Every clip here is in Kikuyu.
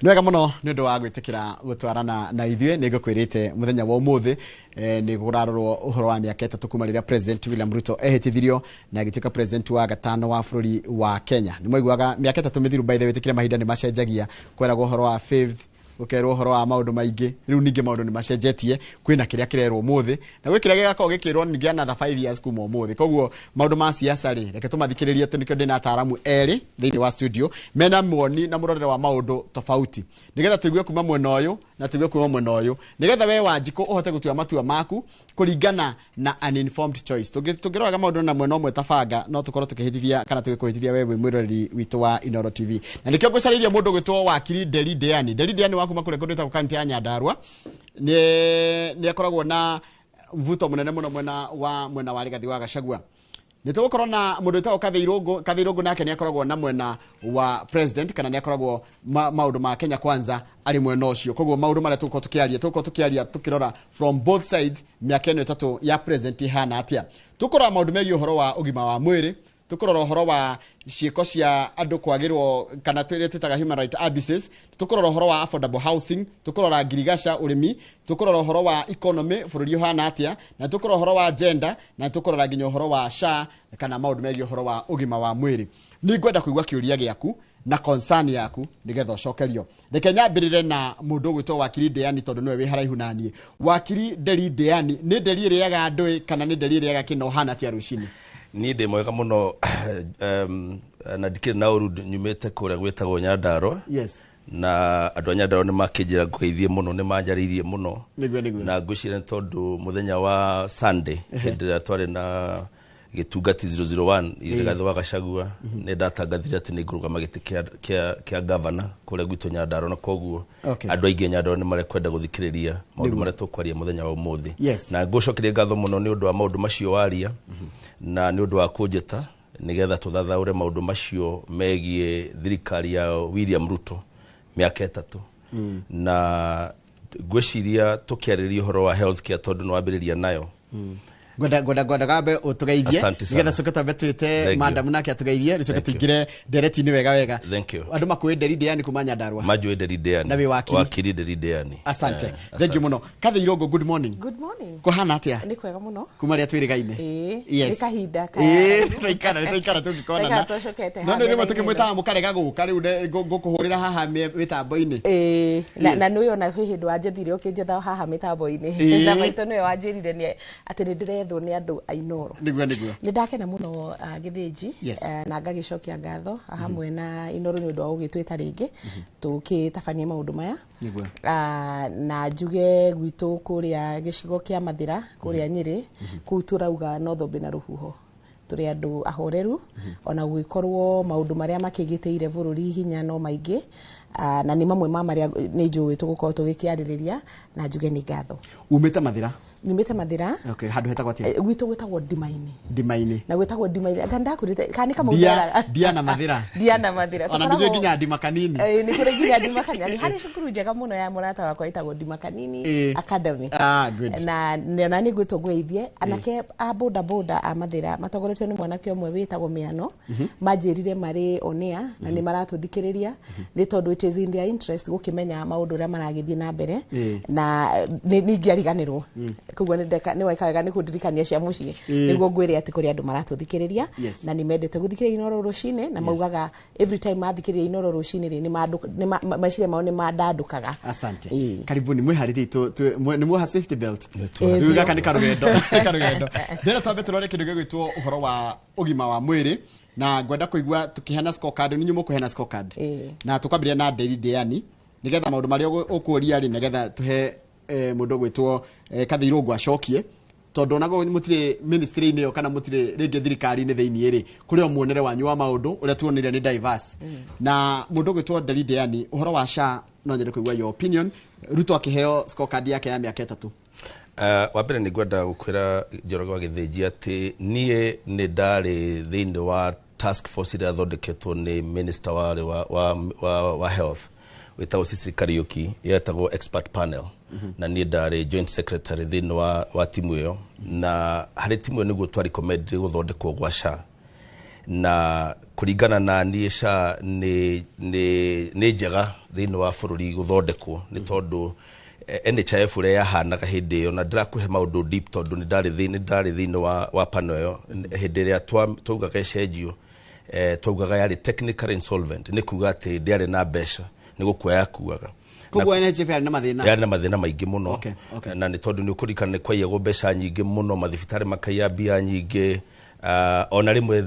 Nĩ wega mũno nĩ ũndũ wa gwĩtĩkĩra gũtwarana na ithuĩ. Nĩ ngũkwĩrĩte mũthenya wa ũmũthĩ nĩ kũrarorwo ũhoro wa mĩaka 3 kuma rĩrĩa President William Ruto ehĩtithirio na agĩtuĩka president wa gatano wa bũrũri wa Kenya. Nĩ mwaiguaga mĩaka 3 mĩthiru, by the way, wĩtĩkĩre mahinda nĩ macenjagia, kweragwo ũhoro wa fifth, gũkerwo ũhoro wa maũndũ maingĩ. Rĩu ningĩ maũndũ nĩ macenjetie, kwĩna kĩrĩa kĩrerwo ũmũthĩ na gwĩ kĩrĩa gĩgakorwo gĩkĩrwo ningĩ another 5 years kuma ũmũthĩ. Koguo maũndũ ma siasa rĩ, reke tũmathikĩrĩrie tũ. Nĩkĩo ndĩna ataaramu erĩ thĩinĩ wa studio mena muoni na mũrorere wa maũndũ tofauti, nĩgetha tũigue kuma mwena ũyũ na tũigue kuma mwena ũyũ, nĩgetha we Wanjikũ ũhote gũtua matua maku kũringana na an informed choice. Tũngĩroraga maũndũ na mwena ũmwe ta banga, no tũkorwo tũkĩhĩtithia kana tũgĩkũhĩtithia we wĩ mwĩroreri witũ wa Inoro TV. Na nĩkĩo ngũcarĩirie mũndũ gwĩtwo wakiri Nderi Ndeani. Nderi Ndeani wa kuma kũrĩa kũndũ gwĩtagwo kaunti ya Nyandarua, nĩ akoragwo na mvuto mũnene mũno mwena wa Rigathi wa Gachagua. Nĩ tũgũkorwo na mũndũ wĩtagwo Kathĩ Irũngũ. Kathĩ Irũngũ nake nĩ akoragwo na mwena wa president, kana nĩ akoragwo maũndũ ma Kenya Kwanza arĩ mwena ũcio. Koguo maũndũ marĩa tũgũkorwo tũkĩaria tũkĩrora from both sides, mĩaka ĩno 3 ya president ihana atĩa. Tũkũrora maũndũ megiĩ ũhoro wa ũgima wa mwĩrĩ, tũkũrora ũhoro wa ciĩko cia andũ kwagĩrwo kana tũrĩa twĩtaga human right abuses, tũkũrora ũhoro wa affordable housing, tũkũrora ngirigaca, ũrĩmi, tũkũrora ũhoro wa economy, bũrũri ũhana atĩa, na tũkũrora ũhoro wa gender, na tũkũrora nginya ũhoro wa SHA kana maũndũ megiĩ ũhoro wa ũgima wa mwĩrĩ. Nĩ ngwenda kũigua kĩũria gĩaku na concern yaku nĩgetha ũcokerio. Reke nyambĩrĩre na mũndũ ũgwĩtwo wakiri Ndeani tondũ nĩwe wĩ haraihu naniĩ. Wakiri Nderi Ndeani, nĩ nderi ĩrĩaga andũ kana nĩ nderi ĩrĩaga kĩno hana atĩa rũcinĩ? Niĩ ndĩ mwega mũno na ndikĩrĩ na ũru. Nyumĩte kũrĩa gwĩtagwo Nyandarua. Na andũ a Nyandarua nĩ makĩnjĩra ngũgeithie mũno, nĩ manjarĩirie mũno. Nĩguo nĩguo. Na ngwĩciria nĩ tondũ mũthenya wa Sunday, hĩndĩ ĩrĩa twarĩ na gĩtungati 001 Rigathĩ wa Gachagua, nĩ ndatangathire atĩ nĩ ngũrũgama gĩtĩ kĩa gavana kũrĩa gwitũ Nyandarua, na koguo andũ aingĩ a Nyandarua nĩ marekwenda gũthikĩrĩria maũndũ marĩa tũkwaria mũthenya wa ũmũthĩ. Na ngũcokeria ngatho mũno nĩ ũndũ wa maũndũ macio waria na nĩ ũndũ wa kũnjĩta nĩgetha tũthathaũre maũndũ macio megiĩ thirikari ya William Ruto mĩaka 3. Na ngwĩciria tũkĩarĩria ũhoro wa health care, tondũ nĩ wambĩrĩria nayo. Ngwenda gambe ũtũgeithie. Asante sana. Nĩgetha coke twambe twĩte Thank you. madam nake atũgeithie, nĩcoke Thank you. tũingĩre ndereti-inĩ wega wega. Thank you. Andũ makũĩ Nderi Ndeani kuma Nyandarua. Manjũĩ Nderi Ndeani. Na wĩ wakiri. Wakiri Nderi Ndeani. Asante. Eh. Thank you mũno. Kathĩ Irũngũ, good morning. Good morning. Kũhana atĩa? Nĩ kwega mũno. Kuma rĩrĩa twĩrĩgaine. Ĩĩ, Yes. nĩ kahinda Twaikara tũngĩkonana. Twaikara tũcokete No haha nĩ rĩmwe metha-inĩ. tũkĩmwĩtaga mũkarega gũka, rĩu ngũkũhũrĩra haha mĩtambo-inĩ. Ĩĩ, na nĩwe ona kwĩ hĩndĩ wanjethire ũkĩnjetha haha mĩtambo-inĩ. Na maitũ nĩwe wanjĩrire nĩ atĩ nĩ ndĩrethwo nĩ andũ a Inoro. Nĩguo nĩguo. Nĩ ndakena mũno, Gĩthĩnji, na ngagĩcokia ngatho hamwe na Inoro nĩ ũndũ wa gũgĩtwĩta rĩngĩ tũgĩtabanie maũndũ maya. Na njuge gwitũ kũrĩa gĩcigo kĩa Mathĩra, kũrĩa Nyĩrĩ, kũu tũrauga no thũmbĩ na rũhuho, tũrĩ andũ ahoreru ona gũgĩkorwo maũndũ marĩa makĩgĩtĩire bũrũri hinya no maingĩ. Na nĩ mamwe ma marĩa nĩ njũĩ tũgũkorwo tũgĩkĩarĩrĩria, na njuge nĩ ngatho. Umĩte Mathĩra? Nyumĩte Mathĩra. Okay, handũ hetagwo atĩa? Gwitũ gwĩtagwo Ndimainĩ. Ndimainĩ. Na gwĩtagwo Ndimainĩ anga ndakwĩrĩte kana nĩ kamau Ndia nderaga? Ndia na Mathĩra. Ndia na Mathĩra. Ona nĩ njũĩ nginya Ndima Kanini. Nĩ kũrĩ nginya Ndima Kanini. Harĩ cukuru njega mũno ya mũrata wakwa ĩtagwo Ndima Kanini Academy. Ah, good. Na ona nĩ ngwĩtwo ngũgeithie anake a boda boda a Mathĩra matongoretio nĩ mwanake ũmwe wĩtagwo Mĩano. Manjĩrire marĩ on air na nĩ maratũthikĩrĩria nĩ tondũ it is in their interest gũkĩmenya maũndũ ũrĩa maragĩthiĩ na mbere. Na nĩ ingĩariganĩrwo, koguo nĩ ndeka nĩ weka wega nĩ kũndirikania cia mũciĩ nĩguo ngwĩre atĩ kũrĩ andũ maratũthikĩrĩria na nĩ mendete gũthikĩrĩria Inoro rũcinĩ, na maugaga every time mathikĩrĩria Inoro rũcinĩ rĩ, meciria mao nĩ mandandũkaga. Asante. Ĩĩ. Karibuni. Mwĩharĩrie, nĩ muoha safety belt? Ĩĩ, Rĩu biũ. gaka nĩ karũgendo, nĩ karũgendo. Ndĩrenda twambe tũrore kĩndũ gĩgwĩtwo ũhoro wa ũgima wa mwĩrĩ, na ngwenda kũigua tũkĩheana scorecard, nĩ inyuĩ mũkũheana scorecard. Na tũkwambĩrĩria na Nderi Ndeani nĩgetha maũndũ marĩa ũkũria rĩ, nĩgetha tũhe mũndũ ũgwĩtwo Kathĩ Irũngũ acokie, tondũ onago mũtirĩ ministry-inĩ ĩyo kana mũtirĩ rĩngĩ thirikari-inĩ thĩiniĩ rĩ, kũrĩ o muonere wanyu wa maũndũ ũrĩa tuonire nĩ diverse. Na mũndũ ũgwĩtwo Nderi Ndeani, ũhoro wa SHA, no nyende kũigua your opinion, Ruto akĩheo scorecard yake ya mĩaka 3. Wa mbere nĩ ngwenda gũkwĩra, Njoroge wa Gĩthĩnji, atĩ niĩ nĩ ndarĩ thĩinĩ wa task force ĩrĩa yathondeketwo nĩ minister warĩ wa health wĩtagwo Sicily Kariũki, yetagwo expert panel, na niĩ ndarĩ joint secretary thĩinĩ wa timu ĩyo. Na harĩ timu ĩyo nĩguo twa recommend gũthondekwo gwa SHA. Na kũringana na niĩ, SHA nĩ njega thĩinĩ wa bũrũri gũthondekwo, nĩ tondũ NHIF ũrĩa yahanaga hĩndĩ ĩyo, na ndĩrakũhe maũndũ deep tondũ nĩ ndarĩ thĩinĩ wa panel ĩyo hĩndĩ ĩrĩa twaugaga ĩcenjio. Twaugaga yarĩ technically insolvent, nĩ kuga atĩ ndĩarĩ na mbeca, nĩ gũkua yakuaga. Koguo NHIF yarĩ na mathĩna? Yarĩ na mathĩna maingĩ mũno. Okay. Na nĩ tondũ nĩ ũkũririkana nĩ kwaiyagwo mbeca nyingĩ mũno, mathibitarĩ makaiya mbia nyingĩ, ona rĩmwe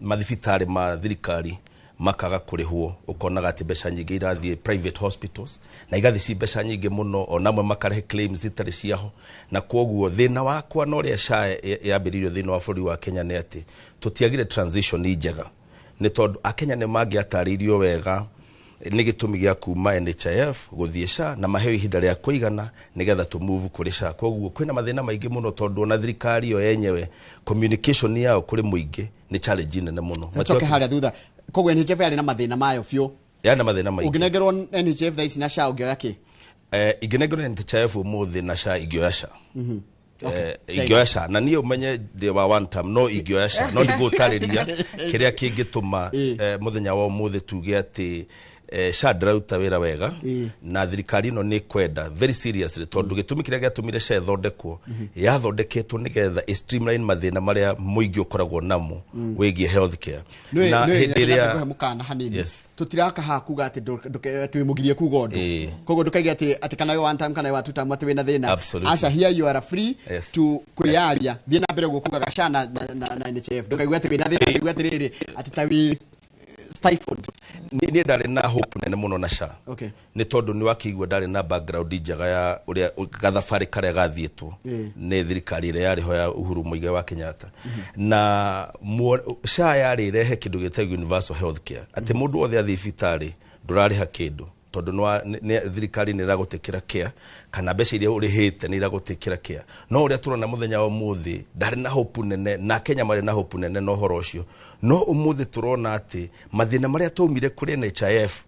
mathibitarĩ ma thirikari makaga kũrĩhwo, ũkonaga atĩ mbeca nyingĩ irathiĩ private hospitals na igathiĩ ci mbeca nyingĩ mũno, ona amwe makarehe claims itarĩ ciaho. Na kwoguo thĩna wakwa na ũrĩa SHA yambĩrĩirio thĩinĩ wa bũrũri wa Kenya nĩ atĩ tũtiagire transition njega, nĩ tondũ akenya nĩ mangĩatarĩirio wega nĩ gĩtũmi gĩa kuma NHIF gũthiĩ SHA na maheo ihinda rĩa kũigana nĩgetha tũ move kũrĩ SHA. Koguo kwĩna mathĩna maingĩ mũno, tondũ ona thirikari yo yenyewe communication yao kũrĩ mũingĩ nĩ challenge nene mũno. Coke harĩa thutha. Koguo NHIF yarĩ na mathĩna mayo biũ? Yarĩ na mathĩna maingĩ. Ũngĩnengerwo NHIF thaa ici na SHA, ũngĩoya kĩ? Ingĩnengerwo NHIF ũmũthĩ na SHA, ingĩoya SHA. Ingĩoya SHA, na niĩ ũmenye ndĩ wa one term, no ingĩoya SHA, no ndigũtarĩria kĩrĩa kĩngĩtũma mũthenya wa ũmũthĩ tuge atĩ SHA ndĩraruta wĩra wega na thirikari ĩno nĩ kwenda very seriously, tondũ gĩtũmi kĩrĩa gĩatũmire SHA ĩthondekwo, yathondeketwo nĩgetha ĩ streamline mathĩna marĩa mũingĩ ũkoragwo namo wĩgiĩ health care. Na hĩndĩ ĩrĩa ĩrĩa mũkana hanini, Yes. tutiraka haha kuga atĩ atĩ wĩmũgirie kuga ũndũ. Koguo ndũkaige atĩ kana wĩ one time kana wĩ wa two time atĩ wĩna thĩna. Absolutely. Aca, here you are free to kwĩyaria. Thiĩ na mbere ũguo kugaga SHA na NHIF, ndũkaigue atĩ wĩna thĩna, ndũkaigue atĩrĩrĩ atĩ ta wĩ stifled. Niĩ ndarĩ na hope nene mũno na SHA, nĩ tondũ nĩ wakĩigua ndarĩ na background njega ya ũrĩa gathabarĩ karĩa gathiĩtwo nĩ thirikari ĩrĩa yarĩ ho ya Uhuru Muigai wa Kenyatta. Na SHA yarĩ ĩrehe kĩndũ gĩtagwo universal health care, atĩ mũndũ wothe athiĩ thibitarĩ ndũrarĩha kĩndũ, tondũ thirikari nĩ ĩragũtĩkĩra care, kana mbeca iria ũrĩhĩte nĩ iragũtĩkĩra care. No ũrĩa tũrona mũthenya wa ũmũthĩ, ndarĩ na hope nene, na Kenya marĩ na hope nene na ũhoro ũcio. No ũmũthĩ tũrona atĩ mathĩna marĩa twaumire kũrĩ NHIF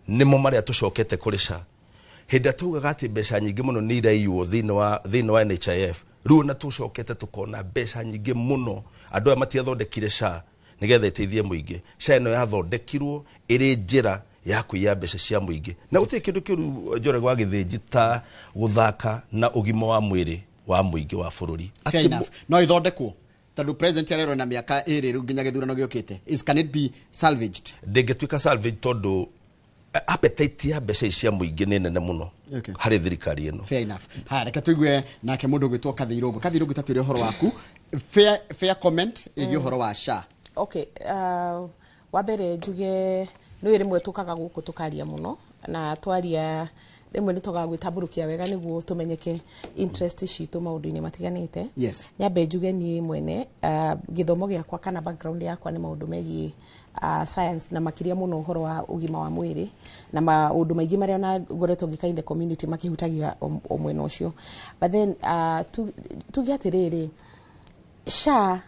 nĩmo marĩa tũcokete kũrĩ SHA. Hĩndĩ ĩrĩa tugaga atĩ mbeca nyingĩ mũno nĩ iraiywo thĩinĩ wa NHIF, rĩu ona tũcokete tũkona mbeca nyingĩ mũno. Andũ aya matiathondekire SHA nĩgetha ĩteithie mũingĩ. SHA ĩno yathondekirwo ĩrĩ njĩra ya kũiya mbeca cia mũingĩ, na gũtirĩ kĩndũ kĩũru Njoroge wa Gĩthĩnji ta gũthaka na ũgima wa mwĩrĩ wa mũingĩ wa bũrũri. Fair Atĩ enough. No ithondekwo, tondũ president arerwo na mĩaka 2 rĩu nginya gĩthurano gĩũkĩte. Is can it be salvaged? Ndĩngĩtuĩka salvage, tondũ appetite ya mbeca ici cia mũingĩ nĩ nene mũno harĩ thirikari ĩno. Fair enough. Haya, reke tuigue nake mũndũ ũgwĩtwo Kathirũngũ. Kathirũngũ, tatwĩre ũhoro waku, fair comment ĩgiĩ ũhoro wa SHA. Okay, wa mbere njuge nĩ rĩmwe tũkaga gũkũ tũkaria mũno, na twaria rĩmwe nĩ twagaga gwĩtambũrũkia wega nĩguo tũmenyeke interest citũ maũndũ-inĩ matiganĩte. Nyambe njuge niĩ mwene, gĩthomo gĩakwa kana background yakwa nĩ maũndũ megiĩ science, na makĩria mũno ũhoro wa ũgima wa mwĩrĩ na maũndũ maingĩ marĩa ona ngoretwo ngĩka in the community makĩhutagia o mwena ũcio. But then tuge atĩrĩrĩ, SHA,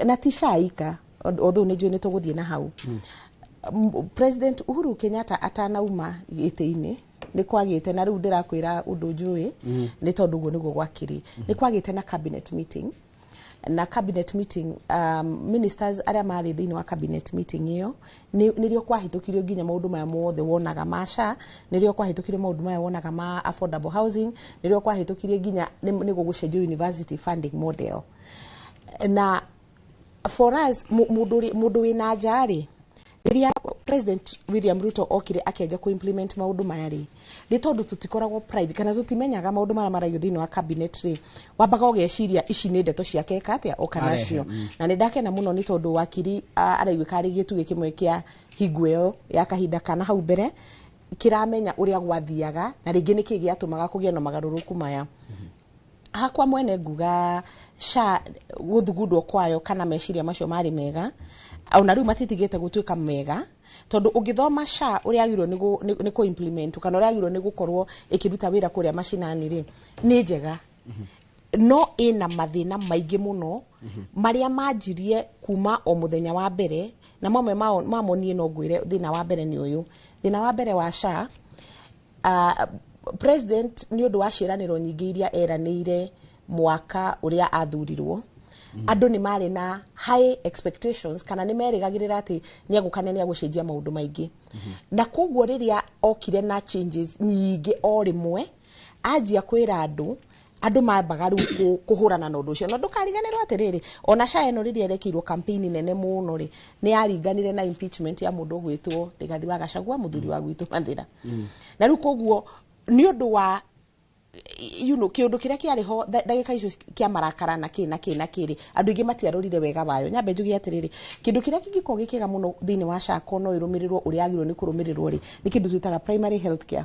na ti SHA ika, although nĩ njũĩ nĩ tũgũthiĩ na hau. President Uhuru Kenyatta atanauma gĩtĩ-inĩ nĩ kwagĩte na rĩu ndĩrakwĩra ũndũ njũĩ, nĩ tondũ ũguo nĩguo gwakĩrĩ, nĩ kwagĩte na cabinet meeting. Na cabinet meeting, ministers arĩa marĩ thĩinĩ wa cabinet meeting ĩyo, nĩrĩo kwahĩtũkirio nginya maũndũ maya mothe wonaga ma SHA, nĩrĩo kwahĩtũkirio maũndũ maya wonaga ma affordable housing, nĩrĩo kwahĩtũkirie nginya nĩ gũgũcenjio university funding model. Na for us, mũndũ wĩna nja rĩ, rĩrĩa President William Ruto okire akĩanjia kũ implement maũndũ maya rĩ, nĩ tondũ tũtikoragwo private kana tũtimenyaga maũndũ marĩa maragio thĩinĩ wa cabinet rĩ, wambaga ũgeciria ici nĩ ndeto ciake eka atĩa oka Arehe, nacio. Na nĩ ndakena mũno nĩ tondũ wakiri araiguĩka arĩ gĩtugĩ kĩmwe kĩa hingo ĩyo ya kahinda kana hau mbere kĩramenya ũrĩa gwathiaga na rĩngĩ nĩkĩ gĩatũmaga kũgĩe na magarũrũku maya. Hakwa mwene nguga SHA gũthugundwo kwayo kana meciria macio marĩ mega, ona rĩu matitigĩte gũtuĩka mega, tondũ ũngĩthoma SHA ũrĩa yagĩrĩirwo nĩ kũ implement kana ũrĩa yagĩrĩirwo nĩ gũkorwo ĩkĩruta wĩra kũrĩa macinani rĩ, nĩ njega, no ĩna mathĩna maingĩ mũno marĩa manjirie kuma o mũthenya wa mbere. Na mamwe mamo niĩ no ngwĩre thĩna wa mbere nĩ ũyũ. Thĩna wa mbere wa SHA, president nĩ ũndũ wa ciĩranĩro nyingĩ iria eranĩire mwaka ũrĩa athurirwo. Andũ nĩ marĩ na high expectations kana nĩ merĩgagĩrĩra atĩ nĩ egũka na nĩ egũcenjia maũndũ maingĩ, na koguo rĩrĩa okire na changes nyingĩ o rĩmwe, anjia kwĩra andũ, andũ mambaga rĩu kũhũrana na ũndũ ũcio. Na ndũkariganĩrwo atĩrĩrĩ, ona SHA ĩno rĩrĩa ĩrekĩirwo campaign nene mũno rĩ, nĩ yaringanire na impeachment ya mũndũ ũgwĩtwo Rigathi wa Gachagua, mũthuri wa gwitũ Mathĩra. Na rĩu koguo nĩ ũndũ wa kĩũndũ kĩrĩa kĩarĩ ho ndagĩka icio kĩa marakara na kĩ na kĩ na kĩ rĩ, andũ aingĩ matiarorire wega wayo. Nyambe njuge atĩrĩrĩ, kĩndũ kĩrĩa kĩngĩkorwo gĩ kĩega mũno thĩinĩ wa SHA ko no ĩrũmĩrĩrwo ũrĩa yagĩrĩirwo nĩ kũrũmĩrĩrwo rĩ, nĩ kĩndũ twĩtaga primary health care.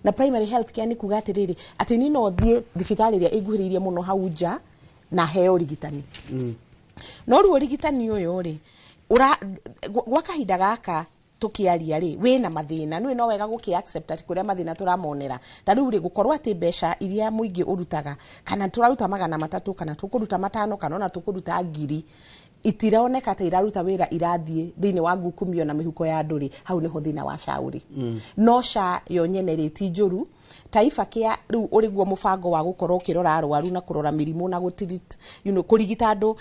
Na primary health care nĩ kuga atĩrĩrĩ, atĩ niĩ no thiĩ thibitarĩ ĩrĩa ĩnguhĩrĩirie mũno hau nja na heo ũrigitani. No rĩu ũrigitani ũyũ rĩ, gwa kahinda gaka tukiaria rĩ, wĩna mathĩna. Nĩ no wega gũkĩ accept atĩ kũrĩa mathĩna tũramonera. Ta rĩu rĩ, gũkorwo atĩ mbeca iria mũingĩ ũrutaga, kana tũraruta 300, kana tũkũruta 500, kana ona tũkũruta 1000, itironeka ta iraruta wĩra, irathiĩ thĩinĩ wa ngukumio na mĩhuko ya andũ rĩ, hau nĩho thĩna wa SHA ũrĩ. No SHA yo nyene rĩ, ti njũru. Taifa Care rĩu ũrĩguo mũbango wa gũkorwo ũkĩrora arwaru na kũrora mĩrimũ na gũtirit, kũrigita andũ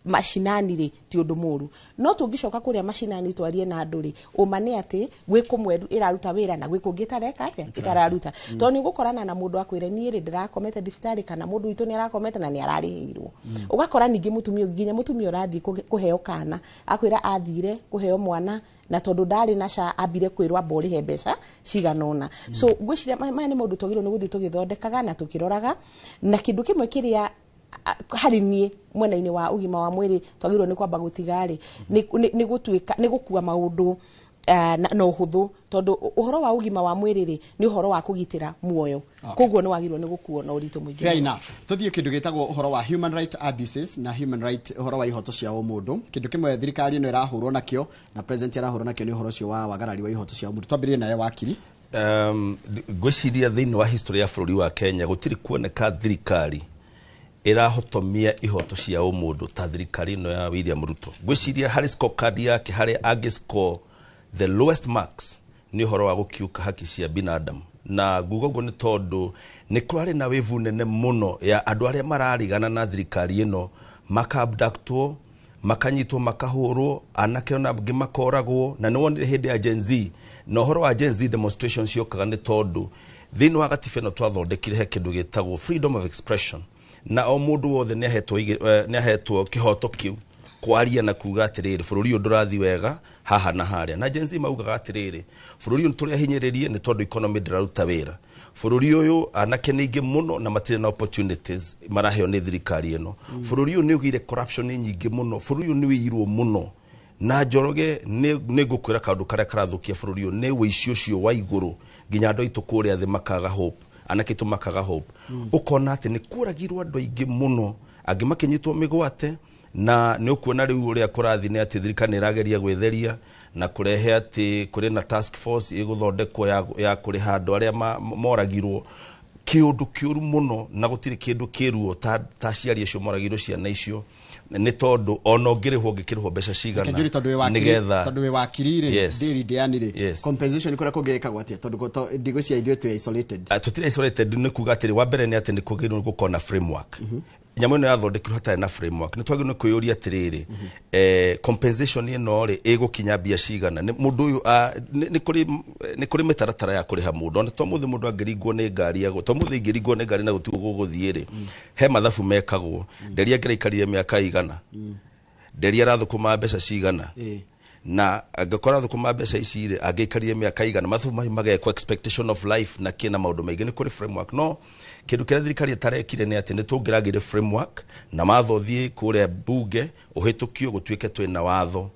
macinani rĩ, ti ũndũ mũru. No tũngĩcoka kũrĩa macinani twarie na andũ rĩ, ũma nĩ atĩ gwĩ kũmwe ĩraruta wĩra na gwĩ kũngĩ ĩtareka atĩa, ĩtararuta. Tondũ nĩ ũgũkorana na mũndũ akwĩre, "Niĩ rĩ, ndĩrakomete thibitarĩ," kana "Mũndũ witũ nĩ arakomete na nĩ ararĩhĩirwo." Ũgakora ningĩ mũtumia ũngĩ, nginya mũtumia ũrathiĩ kũheo kana, akwĩra athire kũheo mwana na tondũ ndarĩ na SHA, ambire kwĩrwo amba ũrĩhe mbeca cigana ũna. So ngwĩciria maya nĩ maũndũ twagĩrĩirwo nĩ gũthiĩ tũgĩthondekaga na tũkĩroraga. Na kĩndũ kĩmwe kĩrĩa harĩ niĩ mwena-inĩ wa ũgima wa mwĩrĩ twagĩrĩirwo nĩ kwamba gũtiga rĩ, nĩ gũtuĩka nĩ gũkua maũndũ na ũhũthũ, tondũ ũhoro wa ũgima wa mwĩrĩ rĩ, nĩ ũhoro wa kũgitĩra muoyo. Koguo nĩ wagĩrĩirwo nĩ gũkuo na ũritũ mũingĩ Fair mũno. enough. Tuthiĩ kĩndũ gĩtagwo ũhoro wa human right abuses na human right, ũhoro wa ihoto cia ũmũndũ. Kĩndũ kĩmwe thirikari ĩno ĩrahũrwo nakĩo na president arahũrwo nakĩo nĩ ũhoro ũcio wa wagarari wa ihoto cia ũmũndũ. Twambĩrĩrie nawe, wakiri. Ngwĩciria thĩinĩ wa history ya bũrũri wa Kenya gũtirĩ kuoneka thirikari ĩrahotomia ihoto cia ũmũndũ ta thirikari ĩno ya William Ruto. Ngwĩciria harĩ scorecard yake, harĩa angĩ score the lowest marks nĩ ũhoro wa gũkiuka haki cia binadamu. Na nguga ũguo nĩ tondũ nĩ kũrarĩ na wĩvu nene mũno ya andũ arĩa mararigana na thirikari ĩno makaabductwo, makanyitwo, makahũrwo, anake ona angĩ makoragwo. Na nĩ wonire hĩndĩ ya Gen Z, na ũhoro wa Gen Z demonstration ciokaga nĩ tondũ thĩinĩ wa gatiba ĩno twathondekire he kĩndũ gĩtagwo freedom of expression, na o mũndũ wothe nĩ ahetwo kĩhoto kĩu kwaria na kuga atĩrĩrĩ, bũrũri ũyũ ndũrathiĩ wega haha na harĩa. Na Gen Z maugaga atĩrĩrĩ, bũrũri ũyũ nĩ tũrĩa hinyĩrĩrie nĩ tondũ economy ndĩraruta wĩra, bũrũri ũyũ anake nĩ aingĩ mũno na matirĩ na opportunities maraheo nĩ thirikari ĩno, bũrũri ũyũ nĩ ũgĩire corruption nyingĩ mũno, bũrũri ũyũ nĩ wĩirwo mũno. Na Njoroge, nĩ ngũkwĩra kaũndũ karĩa karathũkia bũrũri ũyũ nĩ wĩici ũcio wa igũrũ, nginya andũ aitũ kũrĩa thĩ makaga hope, anake aitũ makaga hope. Ũkona atĩ nĩ kũragirwo andũ aingĩ mũno, angĩ makĩnyitwo mĩgwate. Na nĩ ũkuona rĩu ũrĩa kũrathiĩ nĩ atĩ thirikari nĩ ĩrageria gwĩtheria na kũrehe atĩ kũrĩ na task force ĩgũthondekwo ya kũrĩha andũ arĩa moragirwo. Kĩũndũ kĩũru mũno, na gũtirĩ kĩndũ kĩruo ta aciari acio moragirwo ciana icio, nĩ tondũ ona ũngĩrĩhwo, ũngĩkĩrĩhwo mbeca cigana Reke njũrie, tondũ wĩ wakiri, nĩgetha tondũ wĩ wakiri rĩ, ndĩri ndĩani rĩ, compensation kũrĩa kũngĩkagwo atĩa? Tondũ ndigwĩciria ithuĩ twĩ isolated. Tũtirĩ isolated. Nĩ kuga atĩrĩ, wa mbere nĩ atĩ nĩ kwagĩrĩirwo nĩ gũkorwo na framework. Nyamũ ĩno yathondekirwo hatarĩ na framework. Nĩ twagĩrĩirwo nĩ kwĩyũria atĩrĩrĩ, compensation ĩno rĩ, ĩgũkinya mbia cigana? Nĩ mũndũ ũyũ nĩ kũrĩ mĩtaratara ya kũrĩha mũndũ. Ona to mũthĩ mũndũ angĩringwo nĩ ngari, to mũthĩ ingĩringwo nĩ ngari na gũtigwo gũgũthiĩ rĩ, he mathabu mekagwo, nderi angĩraikarire mĩaka igana, nderi arathũkũma mbeca cigana, na angĩkorwo athũkũma mbeca ici rĩ, angĩikarire mĩaka igana, mathabu macio magekwo, expectation of life na kĩ na maũndũ maingĩ. Nĩ kũrĩ framework. No kĩndũ kĩrĩa thirikari ĩtarekire nĩ atĩ nĩ tũngĩragĩire framework na watho ũthiĩ kũrĩa bunge ũhĩtũkio, gũtuĩke twĩna watho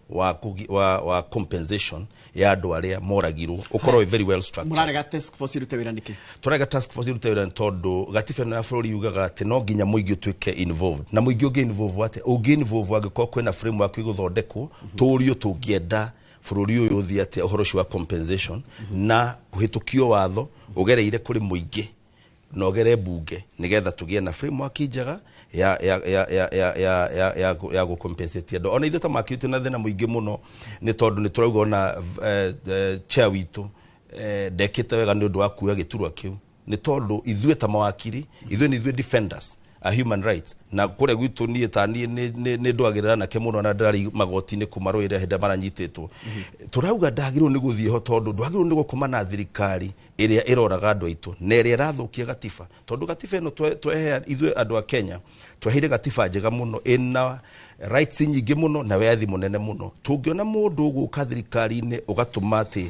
wa compensation ya andũ arĩa moragirwo, ũkorwo wĩ very well structured. Mũrarega task force irute wĩra nĩkĩ? Tũrarega task force irute wĩra nĩ tondũ gatiba ĩno ya bũrũri yugaga atĩ no nginya mũingĩ ũtuĩke involved. Na mũingĩ ũngĩ involve atĩa? Ũngĩ involve angĩkorwo kwĩna framework ĩgũthondekwo, tũrio tũngĩenda bũrũri ũyũ ũthiĩ atĩa, ũhoro ũcio wa compensation, na kũhĩtũkio watho ũgereire kũrĩ mũingĩ na ũgere bunge, nĩgetha tũgĩe na framework njega ya gũ-compensate andũ. Ona ithuĩ ta makiri twĩna thĩna mũingĩ mũno, nĩ tondũ nĩ tũrauga ona chair witũ ndekĩte wega nĩ ũndũ wa kuoya gĩturwa kĩu, nĩ tondũ ithuĩ ta mawakiri, ithuĩ nĩ ithuĩ defenders a human rights. Na kũrĩa gwitũ niĩ ta niĩ nĩ ndwagĩrĩra nake mũno na ndĩrarĩ magoti-inĩ kũmarũĩrĩra hĩndĩ ĩrĩa maranyitĩtwo. Tũrauga ndagĩrĩirwo nĩ gũthiĩ ho tondũ ndwagĩrĩirwo nĩ gũkoma na thirikari ĩrĩa ĩroraga andũ aitũ na ĩrĩa ĩrathũkia gatiba, tondũ gatiba ĩno twehea ithuĩ andũ a Kenya, tweheire gatiba njega mũno ĩna rights nyingĩ mũno na wĩyathi mũnene mũno. Tũngĩona mũndũ ũgũka thirikari-inĩ ũgatũma atĩ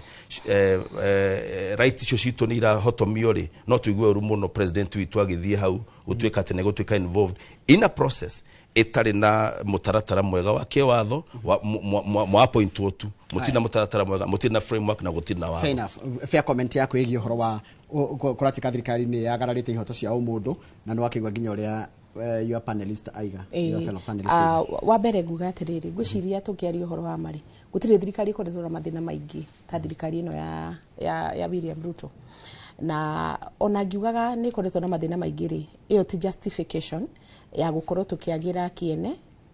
rights icio citũ nĩ irahotomio rĩ, no tũigue ũru mũno president witũ agĩthiĩ hau gũtuĩka atĩ nĩ gũtuĩka involved in a process ĩtarĩ na mũtaratara mwega wa kĩwatho mwa appointwo tu, mũtirĩ na mũtaratara mwega, mũtirĩ na framework na gũtirĩ na Fair watho. enough. Fair comment yaku ĩgiĩ ũhoro wa kũratika thirikari nĩ yagararĩte ihoto cia ũmũndũ, na nĩ wakĩigua nginya ũrĩa your panelist aiga, your fellow panelist aiga. Wa mbere nguga atĩrĩrĩ, ngwĩciria tũkĩaria ũhoro wa marĩ, gũtirĩ thirikari ĩkoretwo na mathĩna maingĩ ta thirikari ĩno ya William Ruto. Na ona ngiugaga nĩ ĩkoretwo na mathĩna maingĩ rĩ, ĩyo ti justification ya gũkorwo tũkĩagĩra kĩene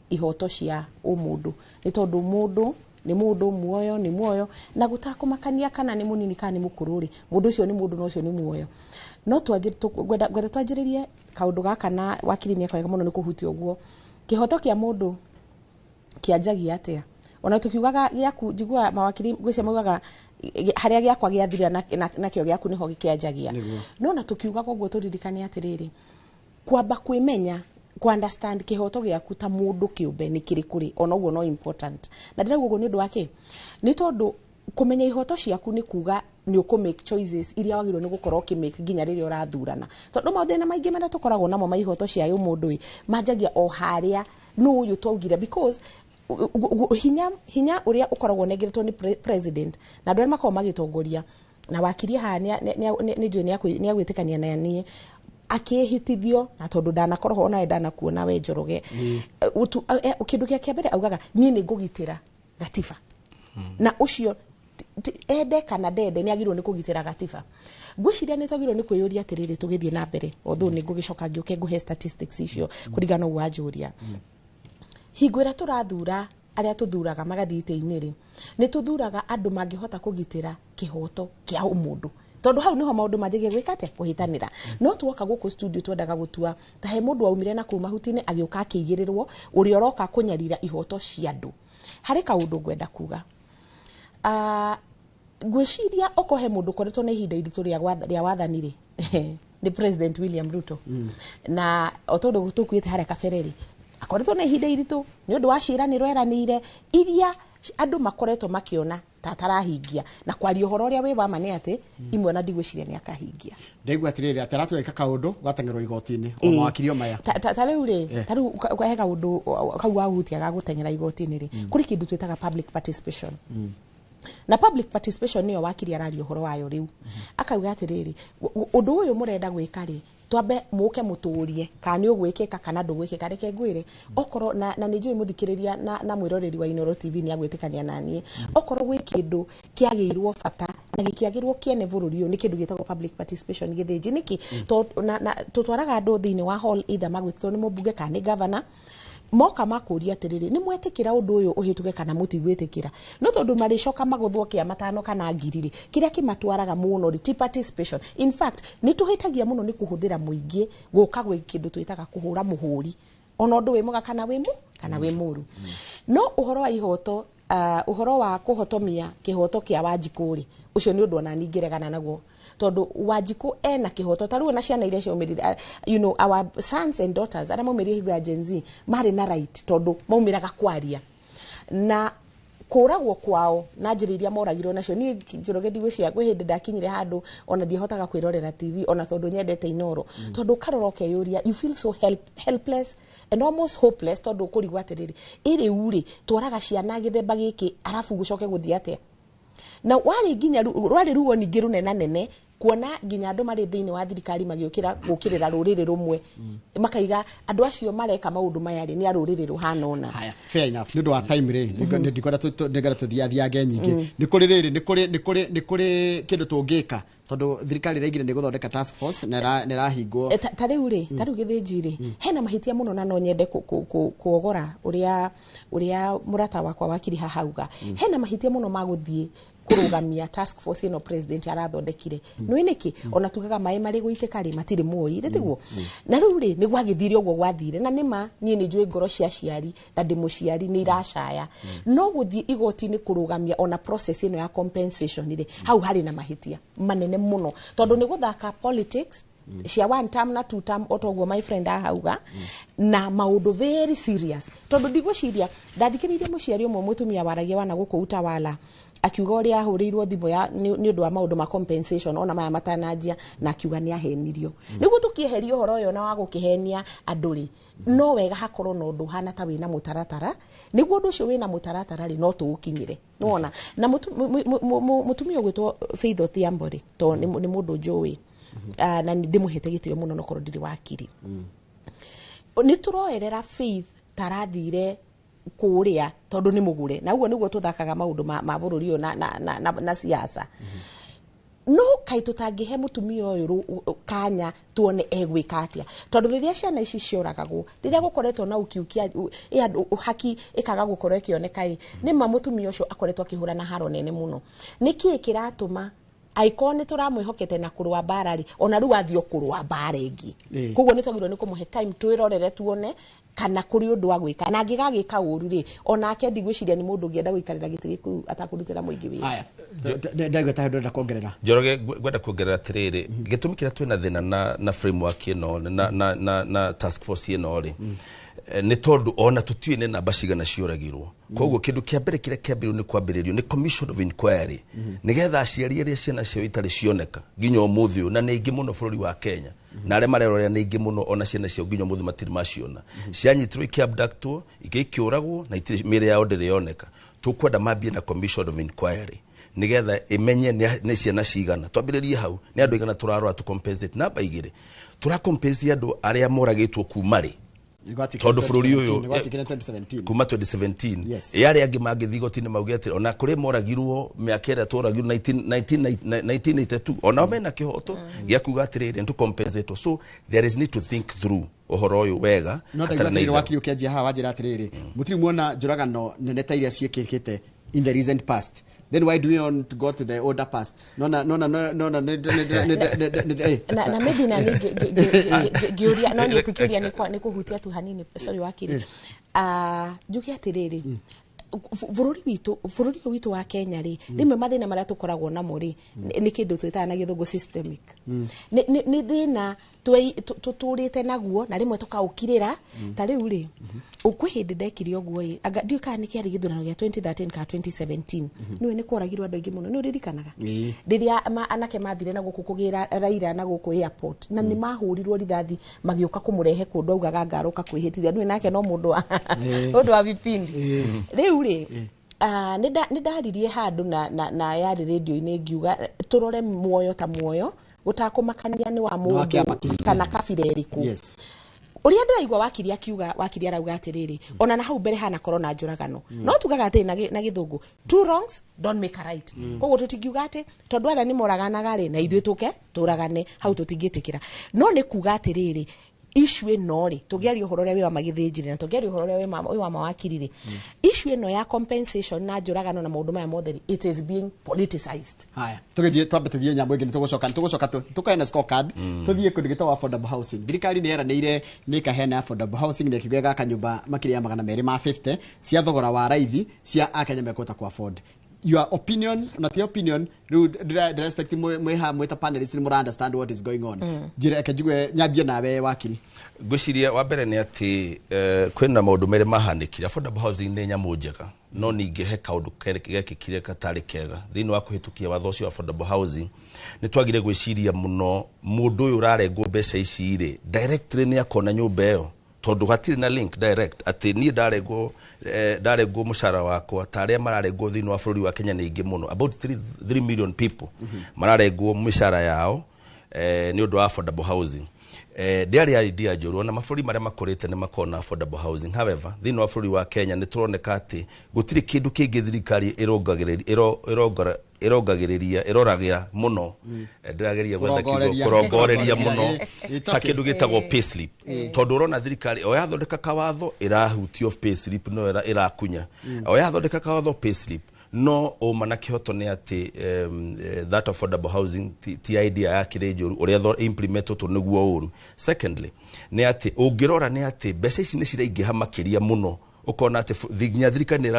ihoto cia ũmũndũ, nĩ tondũ mũndũ nĩ mũndũ, muoyo nĩ muoyo, na gũtakũmakania kana nĩ mũnini kana nĩ mũkũrũ rĩ, mũndũ ũcio nĩ mũndũ na ũcio nĩ muoyo. No ngwenda twanjĩrĩrie kaũndũ gaka, na wakiri nĩ eka wega mũno nĩ kũhutia ũguo. Kĩhoto kĩa mũndũ kĩanjagia atĩa? Ona tukiugaga gĩaku, njiguaga mawakiri ngwĩciria maugaga harĩa gĩakwa gĩathirĩra nakĩo gĩaku nĩho kĩanjagia. No na tukiugaga ũguo tũririkane atĩrĩrĩ, kwamba kwĩmenya, ku understand kĩhoto gĩaku ta mũndũ kĩũmbe nĩ kĩrĩkũ rĩ, ona ũguo no important. Na ndĩrauga ũguo nĩ ũndũ wa kĩ? Nĩ tondũ kũmenya ihoto ciaku nĩ kuga nĩ ũkũ make choices iria wagĩrĩirwo nĩ gũkorwo ũkĩ make nginya rĩrĩa ũrathurana, tondũ mathĩna maingĩ marĩa tũkoragwo namo ma ihoto cia ũmũndũ ĩ, manjagia o harĩa nũ ũyũ twaugire, because hinya ũrĩa ũkoragwo ũnengeretwo nĩ president na andũ arĩa makoragwo magĩtongoria, na wakiri haha nĩ njũĩ nĩ agwĩtĩkania na niĩ akĩhĩtithio, na tondũ ndanakorwo ho onawe ndanakuona we Njoroge. Kĩndũ gĩa kĩa mbere augaga niĩ nĩ ngũgitĩra gatiba, na ũcio ende kana ndende nĩ agĩrĩirwo nĩ kũgitĩra gatiba. Ngwĩciria nĩ twagĩrĩirwo nĩ kwĩyũria atĩrĩrĩ tũgĩthiĩ na mbere, although nĩ ngũgĩcoka ngĩũke ngũhe statistics icio kũringana na ũguo wanjũria. Hingo ĩrĩa tũrathura arĩa tũthuraga magathiĩ itĩ-inĩ rĩ, nĩ tũthuraga andũ mangĩhota kũgitĩra kĩhoto kĩa ũmũndũ, tondũ hau nĩho maũndũ manjagia gwĩka atĩa, kũhĩtanĩra. No tuoka gũkũ studio twendaga gũtua ta he mũndũ waumire na kũu mahuti-inĩ agĩũka akĩigĩrĩrwo ũrĩa ũroka kũnyarira ihoto cia andũ. Harĩ kaũndũ ngwenda kuga, ngwĩciria okorwo he mũndũ ũkoretwo na ihinda iritũ rĩa wathani rĩ, nĩ President William Ruto. Na o tondũ tũkuĩte harĩa kabere rĩ, akoretwo na ihinda iritũ nĩ ũndũ wa ciĩranĩro eranĩire iria andũ makoretwo makĩona ta atarahingia, na kwaria ũhoro ũrĩa wĩ wa ma nĩ atĩ imwe ona ndigwĩciria nĩ akahingia. Ndaigua atĩrĩrĩ, atĩ aratweka kaũndũ gateng'erwo igoti-inĩ o mawakirio maya. Ta rĩu rĩ, ta rĩu he kaũndũ kau wahutia ga gũteng'era igoti-inĩ rĩ, kũrĩ kĩndũ twĩtaga public participation. Na public participation nĩyo wakiri araria ũhoro wayo rĩu. Akauga atĩrĩrĩ, ũndũ ũyũ mũrenda gwĩka rĩ, twambe mũke mũtũrie kana nĩ ũgwĩkĩka kana ndũgwĩkĩka. Reke ngwĩre, okorwo na nĩ njũĩ mũthikĩrĩria na mwĩroreri wa Inooro TV nĩ agwĩtĩkania na niĩ, okorwo gwĩ kĩndũ kĩagĩirwo bata na gĩkĩagĩrwo kĩene bũrũri ũyũ nĩ kĩndũ gĩtagwo public participation gĩthĩnji. Nĩkĩ? Tondũ na tũtwaraga andũ thĩinĩ wa hall either magwĩtĩtwo nĩ mũmbunge kana nĩ governor, moka makũria atĩrĩrĩ, nĩ mwetĩkĩra ũndũ ũyũ ũhĩtũke kana mũtigwĩtĩkĩra? No tondũ marĩcoka magũthwo kĩa matano kana ngiri rĩ, kĩrĩa kĩmatwaraga mũno rĩ ti participation. In fact nĩ tũhĩtagia mũno nĩ kũhũthĩra mũingĩ gũka gwĩ kĩndũ twĩtaga kũhũra mũhũri, ona ũndũ wĩ mwega kana wĩ mu kana wĩ mũru. No ũhoro wa ihoto, ũhoro wa kũhotomia kĩhoto kĩa Wanjikũ rĩ, ũcio nĩ ũndũ ona niĩ ingĩregana naguo, tondũ Wanjikũ ena kĩhoto. Ta rĩu ona ciana iria ciaumĩrire, our sons and daughters arĩa maumĩrire hingo ya Gen Z marĩ na right, tondũ maumĩraga kwaria na kũragwo kwao na njĩra iria moragirwo nacio. Niĩ Njoroge ndigwĩciria kwĩ hĩndĩ ndakinyire handũ ona ndiahotaga kwĩrorera TV, ona tondũ nyendete Inooro, tondũ ũkarora ũkeyũria, you feel so helpless and almost hopeless, tondũ ũkũrigwo atĩrĩrĩ, ĩ rĩu rĩ twaraga ciana gĩthemba gĩkĩ arabu gũcoke gũthiĩ atĩa? Na warĩ nginya rwarĩ ruo ningĩ rũnenanene kuona nginya andũ marĩ thĩinĩ wa thirikari magĩũkĩra gũkĩrĩra rũrĩrĩ rũmwe, makaiga andũ acio mareka maũndũ maya rĩ nĩ a rũrĩrĩ rũhana ũna. Haya, fair enough. Nĩ ũndũ wa time rĩ, ndikwenda nĩngwenda tũthiathiange nyingĩ. Nĩ kũrĩ rĩrĩ, nĩ kũrĩ kĩndũ tũngĩka, tondũ thirikari ĩraigire nĩ gũthondeka task force na ĩrahingwo. Ta rĩu rĩ, ta rĩu gĩthĩnji rĩ, hena mahĩtia mũno, na no nyende kuogora ũrĩa mũrata wakwa wakiri haha auga. Hena mahĩtia mũno ma gũthiĩ kũrũgamia task force ĩno president arathondekire. Nĩ nĩkĩ ona tugaga maĩ marĩ gũitĩka rĩ matirĩ mũi rĩ tiguo? Na rĩu rĩ nĩ gwagĩthire ũguo gwathire, na nĩma niĩ nĩ njũĩ ngoro cia aciari na ndĩ mũciari nĩ iracaya, no gũthiĩ igoti-inĩ kũrũgamia ona process ĩno ya compensation rĩ, hau harĩ na mahĩtia manene mũno, tondũ nĩ gũthaka politics cia one term na two term otoguo my friend ahauga, na maũndũ very serious, tondũ ndigwĩciria ndathikĩrĩirie mũciari ũmwe mũtumia waragia wana gũkũ Utawala akiuga ũrĩa ahũrĩirwo thimũ ya nĩ ũndũ wa maũndũ ma compensation ona maya matananjia, na akiuga nĩ ahenirio. Nĩguo tũkĩeheria ũhoro ũyũ na wa gũkĩhenia andũ rĩ, no wega hakorwo na ũndũ ũhana ta wĩna mũtaratara, nĩguo ũndũ ũcio wĩna mũtaratara rĩ no tũũkinyĩre. Nĩwona na mũtumia ũgwĩtwo Faith Odhiambo rĩ, to nĩ mũndũ njũĩ na ndĩmũhete gĩtĩo mũno nokorwo ndirĩ wakiri, nĩ tũroerera Faith tarathire kũrĩa tondũ nĩ mũgũre, na ũguo nĩguo tũthakaga maũndũ ma bũrũri ũyũ na siasa. No kaĩ tũtangĩhe mũtumia ũyũ kanya tuone egwĩka atĩa, tondũ rĩrĩa ciana ici cioragagwo, rĩrĩa gũkoretwo na ũkiukia andũ haki ĩkaga gũkorwo ĩkĩoneka ĩ, nĩma mũtumia ũcio akoretwo akĩhũrana haro nene mũno. Nĩkĩĩ kĩratũma aikorwo nĩ tũramwĩhokete na kũrũa mbara rĩ, ona rĩu athiĩ o kũrũa mbara ĩngĩ? Koguo nĩ twagĩrĩirwo nĩ kũmũhe time twĩrorere tuone kana kũrĩ ũndũ wa gwĩka, na angĩgagĩka ũru rĩ, onake ndigwĩciria nĩ mũndũ ũngĩenda gũikarĩra gĩtĩ gĩkũ atakũrutĩra mũingĩ wĩra. Haya, ndaigua ta ndĩrenda kuongerera. Njoroge, ngwenda kuongerera atĩrĩrĩ, gĩtũmi kĩrĩa twĩna thĩna na framework ĩno na task force ĩno rĩ, nĩ tondũ ona tũtiũĩ nĩ namba cigana cioragirwo. Koguo kĩndũ kĩa mbere kĩrĩa kĩambĩrĩirio nĩ kwambĩrĩrio nĩ commission of inquiry, nĩgetha aciari arĩa ciana ciao itarĩ cioneka nginya ũmũthĩ ũyũ, na nĩ aingĩ mũno bũrũri wa Kenya, na arĩa marerorera nĩ aingĩ mũno, ona ciana ciao nginya ũmũthĩ matirĩ maciona, cianyitirwo ikĩabductwo, ingĩ ikĩũragwo, na itirĩ mĩĩrĩ yao ndĩrĩ yoneka. Tũkwenda mambie na commission of inquiry nĩgetha ĩmenye nĩ ciana cigana. Twambĩrĩrie hau, nĩ andũ aigana tũrarora tũ compensate. Namba igĩrĩ, tũra compensate andũ arĩa moragĩtwo kuma rĩ? Tondũ bũrũri ũyũ gwatuĩkire 2017. Kuma 2017. Yes. Ĩ arĩa angĩ mangĩthiĩ igoti-inĩ mauge atĩ ona kũrĩ moragirwo mĩaka ĩrĩa tworagirwo 1982, onao mena kĩhoto gĩa kuga atĩrĩrĩ, nĩ compensate. So there is need to think through ũhoro ũyũ wega. No hatarĩ ndaigua na atĩrĩrĩ, itherũ. Wakiri, ũkĩanjia haha wanjĩra atĩrĩrĩ, mũtirĩ muona njũragano nene ta iria ciĩkĩkĩte in the recent past, then why do we want to go to the older past? Nona nona nona nĩ Na maybe na niĩ ngĩũria no niĩ ngĩũria nĩ kũhutia tu hanini, sorry wakiri. Njuge atĩrĩrĩ, bũrũri witũ, bũrũri ũyũ witũ wa Kenya rĩ, rĩmwe mathĩna marĩa tũkoragwo namo rĩ, nĩ kĩndũ twĩtaga na gĩthũngũ systemic. Nĩ thĩna tũtũrĩte naguo na rĩmwe tũkaũkirĩra. Ta rĩu rĩ, kwĩ hĩndĩ ndekire ũguo ĩ, anga ndiũĩ kana nĩ kĩarĩ gĩthurano gĩa 2013 kana 2017, nĩũĩ nĩ kworagirwo andũ aingĩ mũno, nĩ ũririkanaga rĩrĩa anake mathire na gũkũ kũgĩra Raila na gũkũ airport, na nĩ mahũrirwo rithathi magĩũka kũmũrehe kũndũ augaga ngaroka kwĩhĩtithia, nĩũĩ nake no mũndũ wa vipindi. Rĩu rĩ, nĩ ndaririe handũ na yarĩ rĩndio-inĩ ngiuga tũrore muoyo ta muoyo gũtakũmakania nĩ wa wa mũndũ kĩama kĩrĩkũ. Kana kabira ĩrĩkũ. Ũrĩa ndĩraigua wakiri akiuga, wakiri arauga atĩrĩrĩ, ona na hau mbere hanakorwo na njũragano, no tugaga atĩrĩ na gĩthũngũ, two wrongs don't make a right. Koguo tũtingiuga atĩ tondũ arĩa nĩ moraganaga rĩ, na ithuĩ tũke tũragane, hau tũtingĩtĩkĩra. No nĩ kuga atĩrĩrĩ, issue ĩno rĩ, tũngĩaria ũhoro ũrĩa wĩ wa magĩthĩnjire na tũngĩaria ũhoro ũrĩa wĩ wa mawakiri rĩ, issue ĩno ya compensation na njũragano na maũndũ maya mothe rĩ, it is being politicized. Haya, tũgĩthiĩ, twambe tũthiĩ nyambo ĩngĩ, nĩ tũgũcoka tũkaena scorecard, tũthiĩ kũndũ gĩtagwo affordable housing. Thirikari nĩ yeranĩire nĩ ĩkaheana affordable housing na ĩkiuga ĩgaka nyũmba makĩria ya 250 cia thogora wa raithi cia akenya mekũhota ku afford. Your opinion, not your opinion, rĩu ndĩra expect mwĩ haha mwĩ ta panelists nĩ mũra understand what is going on. Njĩra eke njigue, nyambie nawe wakiri. Ngwĩciria wa mbere nĩ atĩ kwĩna maũndũ merĩ mahanĩkire. Affordable housing nĩ nyamũ njega, no ningĩ he kaũndũ gekĩkire gatarĩ kega thĩinĩ wa kũhĩtũkia watho ũcio wa affordable housing. Nĩ twagire gwĩciria mũno mũndũ ũyũ ũrarengwo mbeca ici rĩ, directly nĩ akona nyũmba ĩyo, tondũ hatirĩ na link direct atĩ niĩ ndarengwo mũcara wakwa ta arĩa mararengwo thĩinĩ wa bũrũri wa Kenya nĩ aingĩ mũno, about 3 million people mararengwo mĩcara yao nĩ ũndũ wa affordable housing. Ndĩarĩ idea njũru, ona mabũrũri marĩa makũrĩte nĩ makoragwo na affordable housing. However, thĩinĩ wa bũrũri wa Kenya nĩ tũroneka atĩ gũtirĩ kĩndũ kĩngĩ thirikari ĩrongagĩrĩria ĩrongagĩrĩria ĩroragĩra mũno. Ndĩrageria gwetha kiugo. Kũrongoreria. Kũrongoreria mũno It's ta okay. kĩndũ gĩtagwo payslip, tondũ ũrona thirikari o yathondeka kawatho ĩrahutio payslip, no ĩrakunya o yathondeka kawatho payslip. No ũma na kĩhoto nĩ atĩ that affordable housing ti idea ya kĩrĩ njũru, ũrĩa implementetwo nĩguo ũru. Secondly, nĩ atĩ ũngĩrora nĩ atĩ mbeca ici nĩ ciraingĩha makĩria mũno, ũkona atĩ nginya thirikari nĩ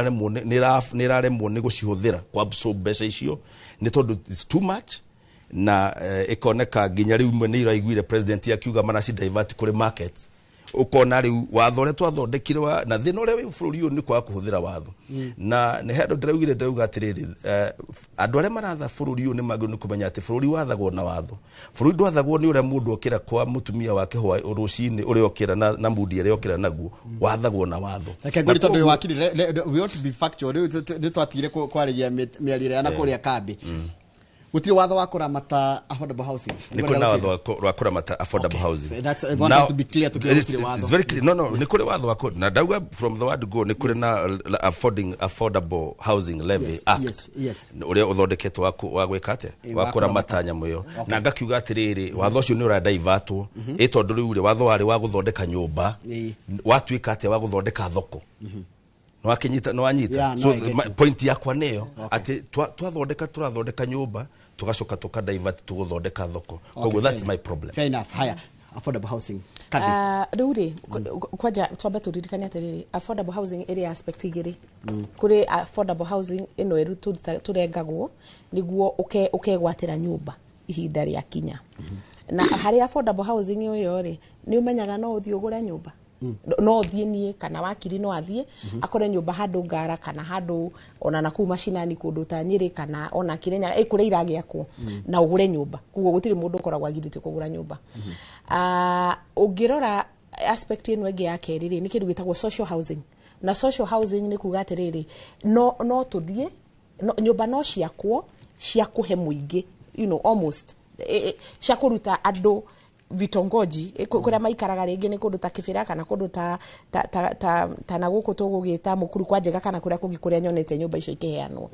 ĩraremwo nĩ gũcihũthĩra kwa absorb mbeca icio, nĩ tondũ it's too much. Na ĩkoneka nginya rĩu imwe nĩ iraiguire president akiuga maraci divert kũrĩ markets. Ũkona rĩu watho ũrĩa twathondekire na thĩna ũrĩa wĩ bũrũri ũyũ nĩ kwaga kũhũthĩra watho. Na nĩ handũ ndĩraugire, ndĩrauga atĩrĩrĩ, andũ arĩa maratha bũrũri ũyũ nĩ magĩrĩirwo nĩ kũmenya atĩ bũrũri wathagwo na watho. Bũrũri ndwathagwo nĩ ũrĩa mũndũ okĩra kwa mũtumia wake hwa rũcinĩ, ũrĩa okĩra na mundi ĩrĩa okĩra naguo. Wathagwo na watho. Reke Na ngũri tondũ wakiri we ought to be factual. Rĩu nĩ twatigire kwarĩria mĩario ĩrĩa ya na kũrĩa kambĩ. Gũtirĩ watho wa kũramata affordable housing. Nĩ kũrĩ na watho wa kũramata affordable housing. So that's, I want us to be clear tukiuga gũtirĩ watho. It's very clear. No, nĩ kũrĩ watho wa na ndauga from the word go nĩ kũrĩ na affordable housing levy act ũrĩa ũthondeketwo wa gwĩka atĩa, wa wa kũramata nyamũ ĩyo. Na ngakiuga atĩrĩrĩ, watho ũcio nĩ ũradivertwo, ĩ tondũ rĩu rĩ, watho warĩ wa gũthondeka nyũmba, watuĩka atĩa wa gũthondeka thoko. Nĩwakinyita, nĩwanyita? Yeah, no, So I get you. point yakwa nĩyo atĩ twathondeka, tũrathondeka nyũmba, tũgacoka tũkadivert tũgũthondeka thoko. Koguo that's my problem. Fair enough. Haya, affordable housing Kathi. Ah, rĩu rĩ, kwanja twambe tũririkane atĩrĩrĩ, affordable housing ĩrĩ aspect igĩrĩ. Kũrĩ affordable housing ĩno ĩru tũrengagwo nĩguo ũkegwatĩra nyũmba ihinda rĩa kinya. Na harĩ affordable housing ĩyo rĩ, nĩ ũmenyaga no ũthiĩ ũgũre nyũmba, no ũthiĩ niĩ kana wakiri no athiĩ akore nyũmba handũ Ngara kana handũ ona nakũu macinani, kũndũ ta Nyĩrĩ kana ona Kĩrĩnyaga, kũrĩa iragĩakwo, na ũgũre nyũmba. Koguo gũtirĩ mũndũ ũkoragwo agirĩtio kũgũra nyũmba. Ah, ũngĩrora aspect ĩno ĩngĩ ya kerĩ rĩ, nĩ kĩndũ gĩtagwo social housing. Na social housing nĩ kuga atĩrĩrĩ, no tũthiĩ no, nyũmba no ciakwo cia kũhe mũingĩ, almost cia kũruta andũ vitongoji, kũrĩa maikaraga, rĩngĩ nĩ kũndũ ta Kĩbĩra kana kũndũ ta na gũkũ tũgũgĩta Mũkuru kwa Njega kana kũrĩa kũngĩ kũrĩa nyonete nyũmba icio ikĩheanwo.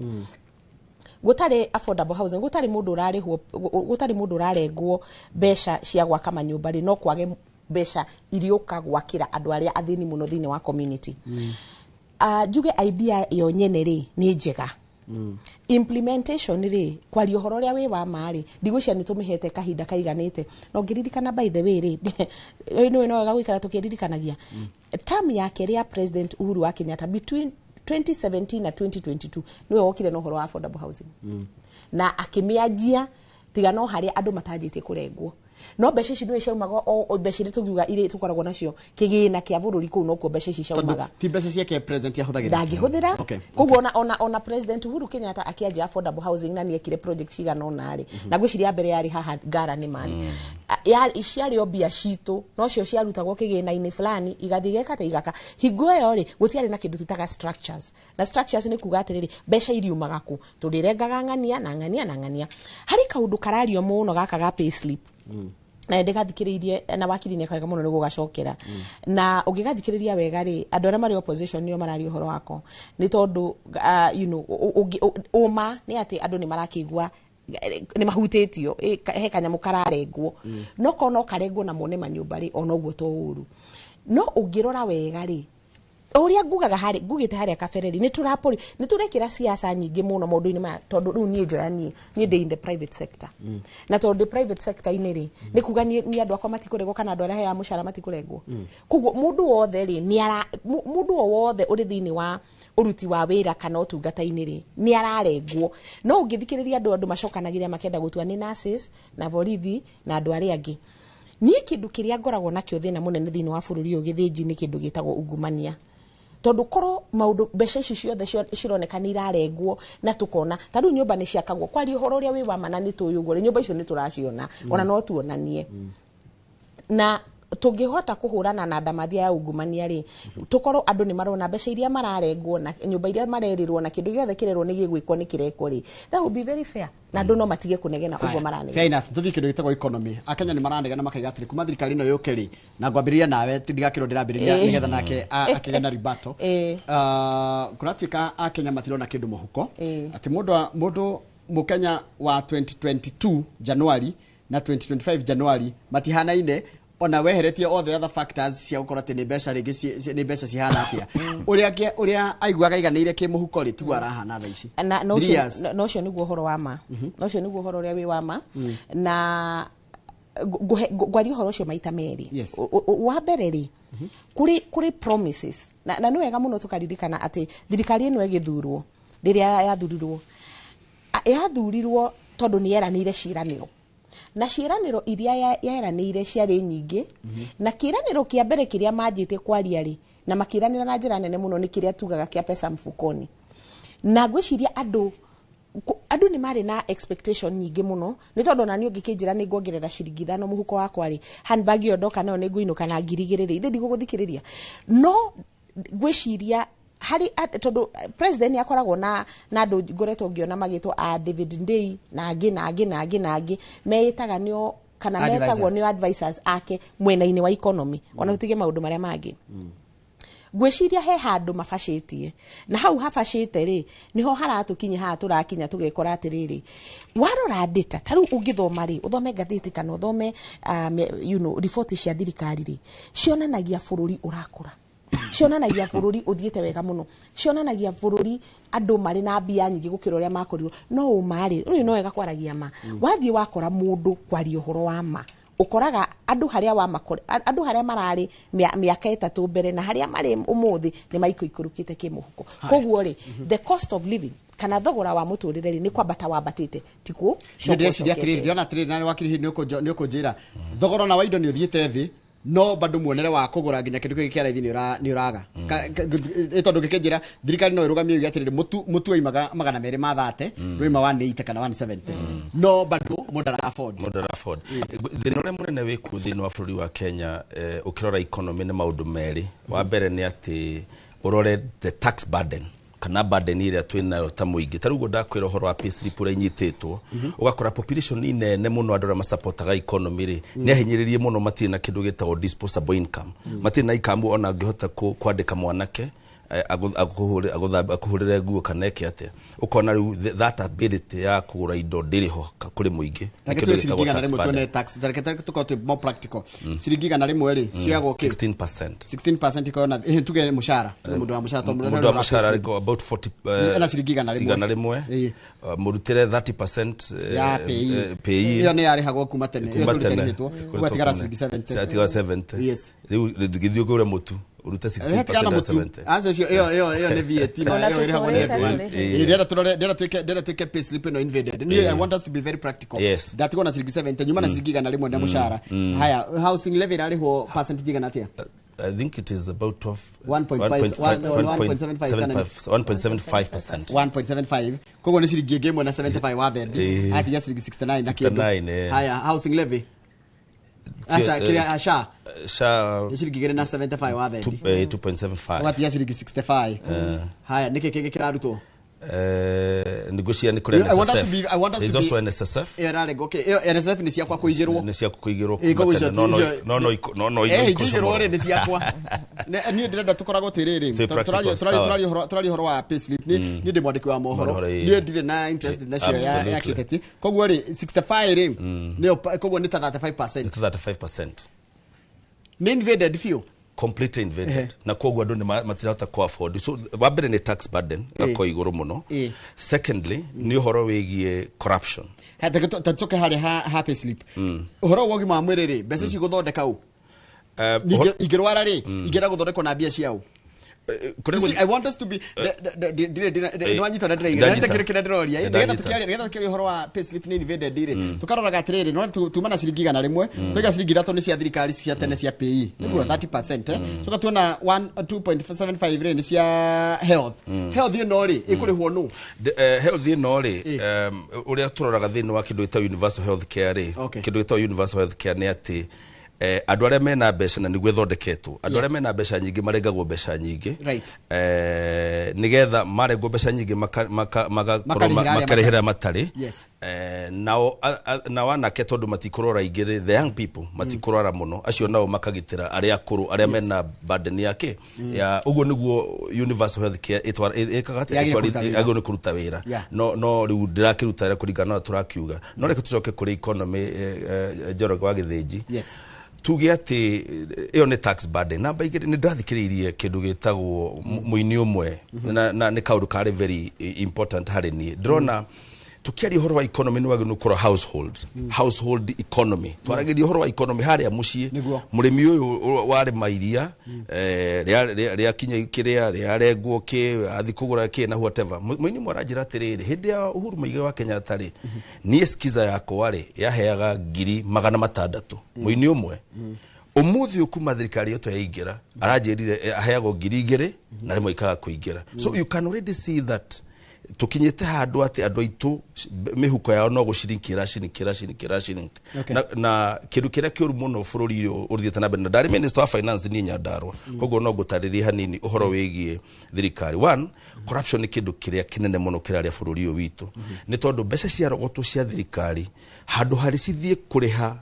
Gũtarĩ affordable housing, gũtarĩ mũndũ ũrarĩhwo, gũtarĩ mũndũ ũrarengwo mbeca cia gwaka manyũmba rĩ, no kwage mbeca iriũka gwakĩra andũ arĩa athĩni mũno thĩinĩ wa community. Njuge idea ĩyo nyene rĩ nĩ njega. Implementation rĩ, kwaria ũhoro ũrĩa wĩ wa ma rĩ, ndigwĩciria nĩ tũmĩhete kahinda kaiganĩte. Na ũngĩririkana, by the way rĩ, nĩ no wega gũikara tũkĩririkanagia term ya kerĩ ya President Uhuru wa Kenyatta between 2017 na 2022, nĩwe wokire na ũhoro wa affordable housing na akĩmĩanjia, tiga no harĩa andũ matanjĩtie kũrengwo. No mbeca ici nĩwe ciaumaga o mbeca iria tũngiuga iria tũkoragwo nacio kĩgĩna kĩa bũrũri, kũu nokuo mbeca ici Tondũ ciaumaga. Ti mbeca ciake president ahũthagĩra. Ndangĩhũthĩra. Koguo ona President Uhuru Kenyatta akĩanjia affordable housing na nĩekire project cigana ũna rĩ, na ngwĩciria mbere yarĩ haha Ngara nĩ marĩ ciarĩ o mbia citũ, nocio ciarutagwo kĩgĩna-inĩ fulani igathiĩ igeka atĩ igaka. Hingo ĩyo rĩ, gũtiarĩ na kĩndũ twĩtaga structures. Na structures nĩ kuga atĩrĩrĩ, mbeca iriumaga kũ? Tũrĩrengaga ng'ania na ng'ania na ng'ania. Harĩ kaũndũ karario mũno gaka ga pay slip, na ndĩgathikĩrĩirie na wakiri nĩ akawega mũno nĩ gũgacokera. Na ũngĩgathikĩrĩria wega rĩ, andũ arĩa marĩ opposition nĩo mararia ũhoro wako, nĩ tondũ ũma nĩ atĩ andũ nĩ marakĩigua nĩ mahutĩtio. He kanyamũ kararengwo, no korwo no karengwo na mone manyũmba rĩ, ona ũguo to ũru. No ũngĩrora wega rĩ, o ũrĩa ngugaga harĩ ngugĩte harĩa kabere rĩ, nĩ tũrapori nĩ tũrekĩra siasa nyingĩ mũno maũndũ-inĩ maya, tondũ rĩu niĩ njoya niĩ ndĩ in the private sector. Na tondũ ndĩ private sector-inĩ rĩ, nĩ kuga niĩ andũ akwa matikũrengwo kana andũ arĩa heaga mũcara matikũrengwo. Koguo mũndũ wothe rĩ, nĩ ara mũndũ o wothe ũrĩ thĩinĩ wa ũruti wa wĩra kana ũtungata-inĩ rĩ, nĩ ararengwo. No ũngĩthikĩrĩria andũ macokanagĩrĩra makenda gũtua nĩ nurses na borithi na andũ arĩa angĩ. Niĩ kĩndũ kĩrĩa ngoragwo nakĩo thĩna mũnene thĩinĩ wa bũrũri ũyũ gĩthĩnji nĩ kĩndũ gĩtagwo ungumania, tondũ korwo maũndũ mbeca ici ciothe cironeka nĩ irarengwo na tũkona ta rĩu nyũmba nĩ ciakagwo, kwaria ũhoro ũrĩa wĩ wa ma na nĩ tũĩ ũguo rĩ, nyũmba icio nĩ tũraciona, ona no tuonanie. Na tũngĩhota kũhũrana na ndamathia ya ungumania rĩ, tũkorwo andũ nĩ marona mbeca iria mararengwo na nyũmba iria marerĩrwo na kĩndũ gĩothe kĩrerwo nĩ gĩgwĩkwo nĩ kĩrekwo rĩ, that would be very fair, na andũ no matige kũnegena ũguo maranegena. Fair enough. Tuthiĩ kĩndũ gĩtagwo economy. Akenya nĩ maranegena makaiga atĩrĩ, kuma thirikari ĩno yũke rĩ, na ngwambĩrĩria nawe, ndigakĩrwo ndĩrambĩrĩria nĩgetha nake akĩgĩa na ribato. Kũratuĩka Akenya matirona kĩndũ mũhuko, atĩ mũndũ mũkenya wa 2022 January na 2025 January matihanaine. Ona weheretie all the other factors cia gũkorwo atĩ nĩ mbeca rĩngĩ nĩ mbeca cihana atĩa, ũrĩa ũrĩa aiguaga aiganĩire kĩmũhuko rĩ, tiguo arahana thaa ici. Na Three ũcio years. na ũcio nĩguo ũhoro wa ma, na ũcio nĩguo ũhoro ũrĩa wĩ wa ma, na ngwaria ũhoro ũcio maita merĩ. Wa mbere rĩ, kũrĩ promises, na nĩ wega mũno tũkaririkana atĩ thirikari ĩno ĩgĩthurwo, rĩrĩa yathurirwo, yathurirwo tondũ nĩ yeranĩire ciĩranĩro, na ciĩranĩro iria yeranĩire ciarĩ nyingĩ. Na kĩĩranĩro kĩa mbere kĩrĩa manjĩtie kwaria rĩ, na makĩranĩra na njĩra nene mũno, nĩ kĩrĩa tugaga kĩa pesa mfukoni. Na ngwĩciria andũ nĩ marĩ na expectation nyingĩ mũno, nĩ tondũ ona niĩ ũngĩkĩnjĩra nĩ nguongerera ciringi 5 mũhuko wakwa rĩ, handbag ĩyo ndoka nayo nĩ ngũinũka na 2,000 rĩ, ithe ndigũgũthikĩrĩria. No ngwĩciria harĩ tondũ president nĩ akoragwo na andũ ngoretwo ngĩona magĩtwo a David Ndei na angĩ na angĩ na angĩ na angĩ meĩtaga nĩo kana Advisors. metagwo nĩo advisors ake mwena-inĩ wa economy, ona tũtige maũndũ marĩa mangĩ. Ngwĩciria he handũ mabacĩtie, na hau habacĩte rĩ, nĩho haratũkinya haha tũrakinya tũgekora atĩrĩrĩ, warora data ta rĩu ũngĩthoma rĩ, ũthome ngathĩti kana ũthome riboti cia thirikari rĩ, cionanagia bũrũri ũrakũra, cionanagia bũrũri ũthiĩte wega mũno, cionanagia bũrũri andũ marĩ na mbia nyingĩ gũkĩra ũrĩa makorirwo. No ũma rĩ, ũyũ no wega kwaragia ma. Wathiĩ wakora mũndũ kwaria ũhoro wa ma, ũkoraga andũ harĩa wamakora, andũ harĩa mararĩ mĩaka 3 mbere na harĩa marĩ ũmũthĩ nĩ maikũikũrũkĩte kĩmũhuko. Koguo rĩ, the cost of living kana thogora wa mũtũrĩre rĩ, nĩ kwambata wambatĩte, tikuo? Nĩ ndĩreciria atĩrĩrĩ, ndĩrona atĩrĩrĩ, na wakiri hihi nĩ ũkũnjĩra thogora ona wa indo nĩ ũthiĩte thĩ, no bado muonere wa kũgũra nginya kĩndũ kĩngĩ kĩa raithi nĩ ũraga. Tondũ ngĩkĩnjĩra thirikari no ĩrũgamie yuge atĩrĩrĩ, mũtu waimaga 230, rũima 180 kana 170, no bado mũndũ ara afford. Mũndũ ara afford. Thĩna ũrĩa mũnene wĩ kuo thĩinĩ wa bũrũri wa Kenya, ũkĩrora economy, nĩ maũndũ merĩ. Wa mbere nĩ atĩ ũrore the tax burden kana burden ĩrĩa twĩ nayo ta mũingĩ. Ta rĩu ũguo ndakwĩra ũhoro wa payslip ũrĩa inyitĩtwo, ũgakora population nene mũno, andũ arĩa masapotaga economy rĩ, nĩ ahinyĩrĩrie mũno, matirĩ na kĩndũ gĩtagwo disposable income, matirĩ na income ona angĩhota kwandĩka mwanake akũhũrĩre nguo kana eke atĩa. Ũkona rĩu that ability ya kũgũra indo ndĩrĩ ho kũrĩ mũingĩ. Nĩ Reke kĩndũ tuwe ciringi gĩtagwo igana tax rĩmwe burden. tuone tax, reke tũkorwo twĩ more practical. Ciringi 100 rĩ, cioyagwo kĩ? 16%. 16% ĩkorwo na tuge mũcara, tuge mũndũ wa mũcara, tondũ Mũndũ wa mũcara arĩ about 40 Ena ciringi 100. 100. Mũrutĩre 30% ya PAYE. PAYE. Ĩyo nĩ yarĩhagwo kuma tene, ĩyo Kuma tũrute tene. rĩhĩtwo ũgatigara ciringi 70. Atigara 70. Rĩu gĩthiĩ ũgũre mũtu ũrute 16% Tigana ya mũtu. 70. Aca cio ĩyo nĩ VAT na Ona ĩyo ĩrĩhagwo nĩ tũtũrĩte everyone. tũrĩhe. Ndĩrenda tũrore, ndĩrenda twĩke payslip ĩno invaded. Niĩ I want us to be very practical. Ndatigwo na ciringi 70, nyuma na ciringi 100 na mũcara. Haya, housing levy ĩrarĩhwo percentage igana atĩa? I think it is about 12 1.5 1.75. 1.75%. 1.75, koguo nĩ ciringi ĩngĩ ĩmwe na 75 wa thendi. Atigia ciringi 69 na kĩndũ. 69. Haya, housing levy, aca kĩrĩa aca SHA. Nĩ ciringi 2 na 75 wa thendi. 2.75. Ũgatigia ciringi 65. Haya, nĩkĩ kĩngĩ kĩrarutwo? Nĩngwĩciria nĩ kũrĩ I want us to NSSF. be- I want us to There is be- also NSSF. Ĩyo ĩrarengwo, okay, ĩyo NSSF nĩ ciakwa kũigĩrwo. Nĩ ciaku kũigĩrwo Ĩ, kuma koguo tene. icio No, no, icio- no, no, no, no, Ingĩigĩrwo rĩ, nĩ ciakwa. Niĩ ndĩrenda tũkoragwo twĩ rĩrĩ, Twĩ practical, sawa. tũraria ũhoro wa payslip. Niĩ ndĩ mwandĩki wa mohoro. Mohoro, ĩ. Niĩ ndirĩ na interest nacio ya kĩũteti. Koguo rĩ, 65 rĩ, nĩyo koguo nĩ ta 35%. Nĩ 35%. Nĩ invaded biũ. Completely invaded, na koguo andũ nĩ matirahota ku afford. So wa mbere nĩ tax burden ĩgakorwo igũrũ mũno. Secondly, nĩ ũhoro wĩgiĩ corruption. Ha, ta tũcoke harĩa ha payslip, ũhoro wa ũgima wa mwĩrĩ rĩ, mbeca icio igũthondeka ũ? Ingĩrwara rĩ, ingĩenda gũthondekwo na mbia ciao? Kũrĩa You see, I want us to be nĩwanyita ũrĩa ndĩroiga? Ndanyita. Nĩwanyita kĩrĩa ndĩroria? Ndanyita. Nĩgetha tũkĩaria ũhoro wa payslip nĩ invaded rĩ, tũkaroraga atĩrĩrĩ, no tuma na ciringi 100, tũiga ciringi 3 nĩ cia thirikari cia tene cia PAYE, nĩguo 30%, coka tuona 1 2.75 rĩ, nĩ cia health. Health ĩno rĩ, ĩkũrĩhwo nũ? Health ĩno rĩ, ũrĩa tũroraga thĩinĩ wa kĩndũ gĩtagwo universal health care rĩ, kĩndũ gĩtagwo universal health care nĩ atĩ andũ arĩa mena mbeca, na nĩguo ĩthondeketwo, andũ arĩa mena mbeca nyingĩ marengagwo mbeca nyingĩ, nĩgetha marengwo mbeca nyingĩ magakorwo Makarĩhĩra arĩa makarĩhĩra matarĩ. Nao nao anake, tondũ matikũrora aingĩ rĩ, the young people matikũrora mũno, acio nao makagitĩra arĩa akũrũ arĩa mena burden yake ya ũguo. Nĩguo universal health care ĩkaga atĩa? Yagĩrĩire kũruta wĩra. Yagĩrĩirwo nĩ kũruta wĩra. No rĩu ndĩrakĩruta wĩra kũringana na ũrĩa tũrakiuga. No reke tũcoke kũrĩ economy, Njoroge wa Gĩthĩnji. Tuge atĩ ĩyo nĩ tax burden. Namba igĩrĩ, nĩ ndathikĩrĩirie kĩndũ gĩtagwo mũini ũmwe na nĩ kaũndũ karĩ very important harĩ niĩ. Ndĩrona tukiaria ũhoro wa economy nĩ wagĩrĩirwo gũkorwo household economy. Twaragĩria ũhoro wa economy harĩa mũciĩ. Nĩguo. Mũrĩmi ũyũ warĩma iria rĩakinya kĩrĩa rĩarengwo kĩ athi kũgũra kĩ na whatever. Mũini ũmwe aranjĩra atĩrĩrĩ, hĩndĩ ya Uhuru Muigai wa Kenyatta rĩ, niĩ skiza yakwa rĩ yaheaga 600,000. Mũini ũmwe ũmũthĩ ũkuma thirikari ĩyo yaingĩra aranjĩrire aheagwo 2,000 na rĩmwe ikaga kũingĩra. So you can already see that tukinyĩte handũ atĩ andũ aitũ mĩhuko yao no gũcirinki ĩracirinki ĩracirinki ĩracirinki. Na kĩndũ kĩrĩa kĩũru mũno bũrũri ũyũ ũthiĩte na mbere, na ndarĩ minister wa finance niĩ Nyandarua, koguo no ngũtarĩrie hanini ũhoro wĩgiĩ thirikari. One, corruption nĩ kĩndũ kĩrĩa kĩnene mũno kĩrarĩa bũrũri ũyũ witũ, nĩ tondũ mbeca ciarogotwo cia thirikari handũ harĩ cithiĩ kũrĩha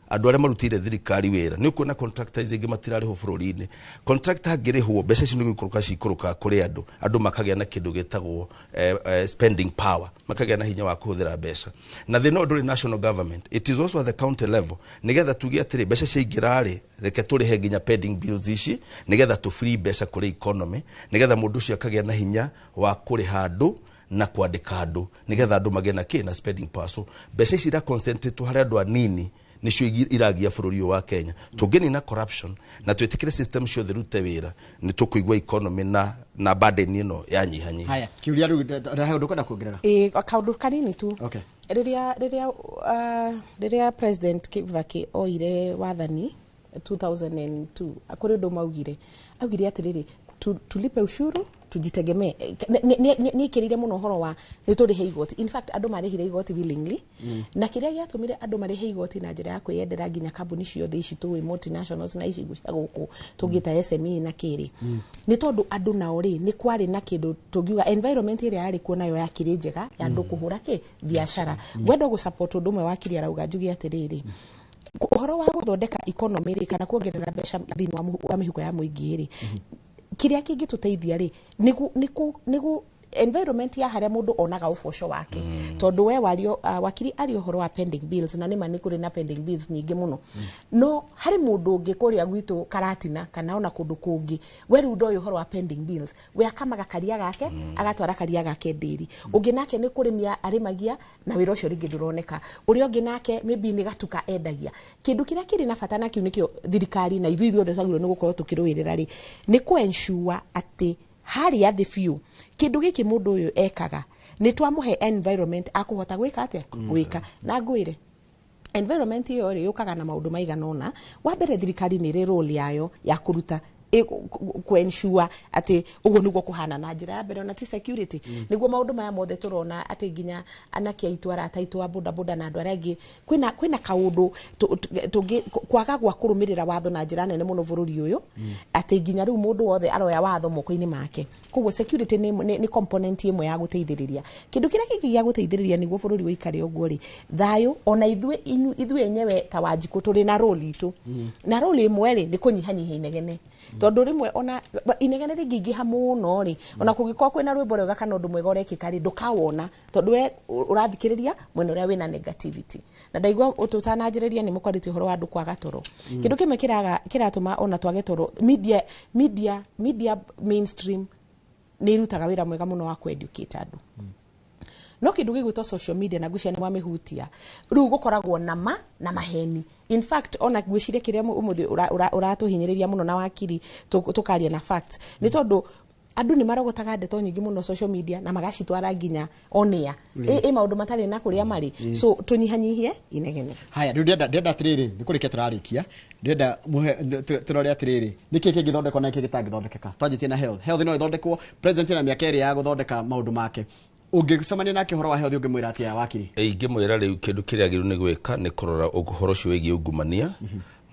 andũ arĩa marutĩire thirikari wĩra. Nĩ ũkuona contractors aingĩ matirarĩhwo bũrũri-inĩ. Contractor angĩrĩhwo, mbeca icio nĩ gũikũrũka cikũrũkaga kũrĩ andũ, andũ makagĩa na kĩndũ gĩtagwo spending power, makagĩa na hinya wa kũhũthĩra mbeca. Na thĩna ũyũ ndũrĩ national government, it is also at the county level, nĩgetha tuge atĩrĩ, mbeca ciaingĩra rĩ, reke tũrĩhe nginya pending bills ici nĩgetha tũ free mbeca kũrĩ economy, nĩgetha mũndũ ũcio akagĩa na hinya wa kũrĩha andũ na kwandĩka andũ, nĩgetha andũ magĩe na kĩ na spending power. So mbeca ici ira concentrate harĩ andũ anini nĩcio iragia bũrũri ũyũ wa Kenya. Tũngĩnina corruption na twĩtĩkĩre system ciothe rute wĩra, nĩ tũkũigua economy na burden ĩno yanyihanyiha. Haya, kiuria rĩu he ũndũ ũkwenda kuongerera? Ĩ, kaũndũ kanini tu. Okay. Rĩrĩa President Kibaki oire wathani 2002, kũrĩ ũndũ maugire, augire atĩrĩrĩ, tulipe ushuru tujitegemee. Nĩ ĩkĩrĩire mũno ũhoro wa nĩ tũrĩhe igoti. In fact, andũ marĩhire igoti willingly, na kĩrĩa gĩatũmire andũ marĩhe igoti na njĩra ya kwĩyendera, nginya kambuni ciothe ici tũĩ multinationals na ici cia gũkũ tũngĩta SME na kĩrĩ, nĩ tondũ andũ nao rĩ, nĩ kwarĩ na kĩndũ tũngiuga environment ĩrĩa yarĩ kuo nayo yakĩrĩ njega ya andũ kũhũra kĩ biacara. Ngwenda gũ support ũndũ ũmwe wakiri arauga. Njuge atĩrĩrĩ, ũhoro wa gũthondeka economy rĩ, kana kuongerera mbeca thĩinĩ wa mĩhuko ya mũingĩ rĩ, kĩrĩa kĩngĩtũteithia rĩ, nĩ environment ya harĩa mũndũ onaga ũboco wake. Tondũ we wario, wakiri aria ũhoro wa pending bills, na nĩma nĩ kũrĩ na pending bills nyingĩ mũno, no harĩ mũndũ ũngĩ kũrĩa gwitũ Karatina kana ona kũndũ kũngĩ, we rĩu ndoĩ ũhoro wa pending bills. We akamaga karia gake, agatwara karia gake ndĩri. Ũngĩ nake nĩ kũrĩmia arĩmagia na wĩra ũcio rĩngĩ ndũroneka. Ũrĩa ũngĩ nake maybe nĩ gatuka endagia. Kĩndũ kĩrĩa kĩrĩ na bata, na kĩu nĩkĩo thirikari na ithuĩ ithuothe twagĩrĩirwo nĩ gũkorwo tũkĩrũĩrĩra rĩ, nĩ kũ-ensure atĩ harĩa thĩ biũ kĩndũ gĩkĩ mũndũ ũyũ ekaga nĩ twamũhe environment akũhota gwĩka atĩa, gwĩka. Na ngwĩre environment ĩyo rĩ, yũkaga na maũndũ maigana ũna. Wa mbere, thirikari nĩ ĩrĩ role yayo ya kũruta kũ-ensure atĩ ũguo nĩguo kũhana. Na njĩra ya mbere ona ti security, nĩguo maũndũ maya mothe tũrona atĩ nginya anake aitũ, arata aitũ a bodaboda na andũ arĩa angĩ, kwĩna kaũndũ tũngĩ kwaga gwa kũrũmĩrĩra watho na njĩra nene mũno bũrũri ũyũ, atĩ nginya rĩu mũndũ wothe aroya watho moko-inĩ make. Koguo security nĩ component ĩmwe ya gũteithĩrĩria. Kĩndũ kĩrĩa kĩngĩ gĩa gũteithĩrĩria nĩguo bũrũri ũikare ũguo rĩ, thayũ, ona ithuĩ enyewe ta Wanjikũ tũrĩ na role itũ. Na role ĩmwe rĩ, nĩ kũnyihanyihia inegene, tondũ rĩmwe ona inegene rĩngĩingĩha mũno rĩ, ona kũngĩkorwo kwĩna rwĩmbo rwega kana ũndũ mwega ũrekĩka rĩ, ndũkawona, tondũ we ũrathikĩrĩria mwena ũrĩa wĩna negativity. Na ndaigua tũtananjĩrĩria nĩ mũkwarĩtie ũhoro wa andũ kwaga toro. Kĩndũ kĩmwe kĩratũma ona twage toro, media mainstream nĩ irutaga wĩra mwega mũno wa kũ-educate andũ, no kĩndũ gĩgwĩtwo social media, na ngwĩciria nĩ mwamĩhutia rĩu, gũkoragwo na ma na maheni. In fact, ona ngwĩciria kĩrĩa ũmũthĩ ũratũhinyĩrĩria mũno na wakiri tũkaria na facts, nĩ tondũ andũ nĩ marogotaga ndeto nyingĩ mũno social media na magacitwara nginya on air ĩ maũndũ matarĩ na kũrĩa marĩ. So tũnyihanyihie inegene. Haya, rĩu ndĩrenda atĩrĩrĩ, nĩ kũrĩkia tũrarĩkia, ndĩrenda tũrore atĩrĩrĩ, nĩkĩ kĩngĩthondekwo na nĩkĩ gĩtangĩthondekeka. Twanjĩtie na health. Health no ĩthondekwo? President ena mĩaka 2 ya gũthondeka maũndũ make. Ũngĩcemania nake ũhoro wa health, ũngĩmwĩra atĩa, wakiri? Ingĩmwĩra rĩu kĩndũ kĩrĩa agĩrĩirwo nĩ gwĩka nĩ kũrora ũhoro ũcio wĩgiĩ ungumania,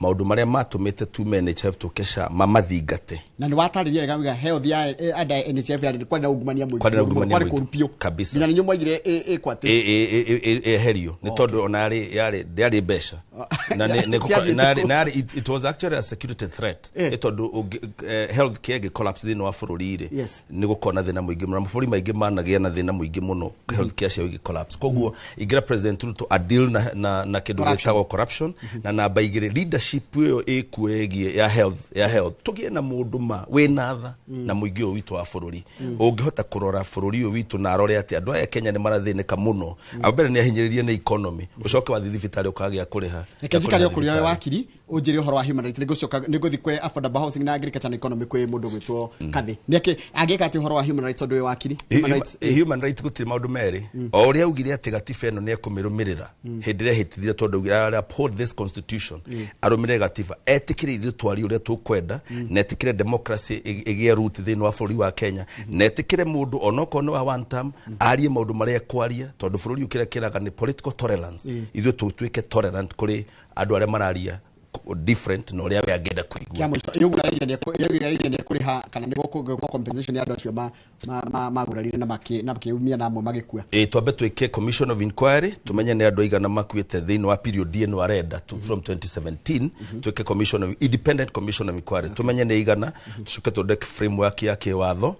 maũndũ marĩa matũmĩte tume NHIF tũke mamathingate. Na nĩ watarĩria wega wega health ya under NHIF yarĩ kwarĩ na ungumania mũingĩ. Kwarĩ na ungumania kwarĩ mũingĩ. kũũru biũ. Kabisa. Nginya nĩ mwaigire ĩkwo atĩ Eherio nĩ tondũ ona yarĩ ndĩarĩ mbeca. Na nĩ Ciathiĩte narĩ kũ? narĩ it was actually a security threat, nĩ tondũ health care ĩngĩ collapse thĩinĩ wa bũrũri rĩ, nĩ gũkorwo na thĩna mũingĩ mũno. Mabũrũri maingĩ managĩa na thĩna mũingĩ mũno health care ciao igĩ collapse. Koguo ingĩra President Ruto a deal na kĩndũ Corruption. gĩtagwo corruption, na namba igĩrĩ, leadership ĩyo ĩkuo ĩgiĩ ya health, tũgĩe na mũndũ ma wĩna tha na mũingĩ ũyũ witũ wa bũrũri, ũngĩhota kũrora bũrũri ũyũ witũ na arore atĩ andũ aya Kenya nĩ marathĩnĩka mũno. Abo mbere nĩ ahinyĩrĩrie nĩ economy, ũcoke wathiĩ thibitarĩ ũkagĩa kũrĩha. Reke njikare kũrĩha o kũrĩa thibitarĩ. Wakiri, ũnjĩre ũhoro wa human rights. Nĩngũcoka, nĩngũthiĩ kwĩ affordable housing na agriculture and economy kwĩ mũndũ gwĩtwo Kathi. Nĩakĩ angĩka atĩ ũhoro wa human rights, tondũ wĩ wakiri, human rights? Human right, gũtirĩ maũndũ merĩ. O ũrĩa augire atĩ gatiba ĩno nĩ ekũmĩrũmĩrĩra hĩndĩ ĩrĩa ehĩtithire, tondũ augire, "I uphold this constitution," arũmĩrĩre gatiba, etĩkĩre ithuĩ twarie ũrĩa tũkwenda, na etĩkĩre democracy ĩgĩe root thĩinĩ wa bũrũri wa Kenya, na etĩkĩre mũndũ onokorwo nĩ wa one term arie maũndũ marĩa ekwaria, tondũ bũrũri ũyũ kĩrĩa kĩraga nĩ political tolerance. Ithuĩ tũtuĩke tolerant kũrĩ andũ arĩa mararia different na ũrĩa we angĩenda kũigua. Kĩa mũico, yũguo nĩ ekũrĩha kana nĩ gũkũ compensation ya andũ acio magurarire na makĩumia na amwe magĩkua? Ĩ, twambe twĩke commission of inquiry, tumenye nĩ andũ aigana makuĩte thĩinĩ wa period ĩno arenda tu, from 2017. Twĩke commission of independent commission of inquiry, tumenye nĩ aigana, tucoke tũndeke framework ya kĩwatho.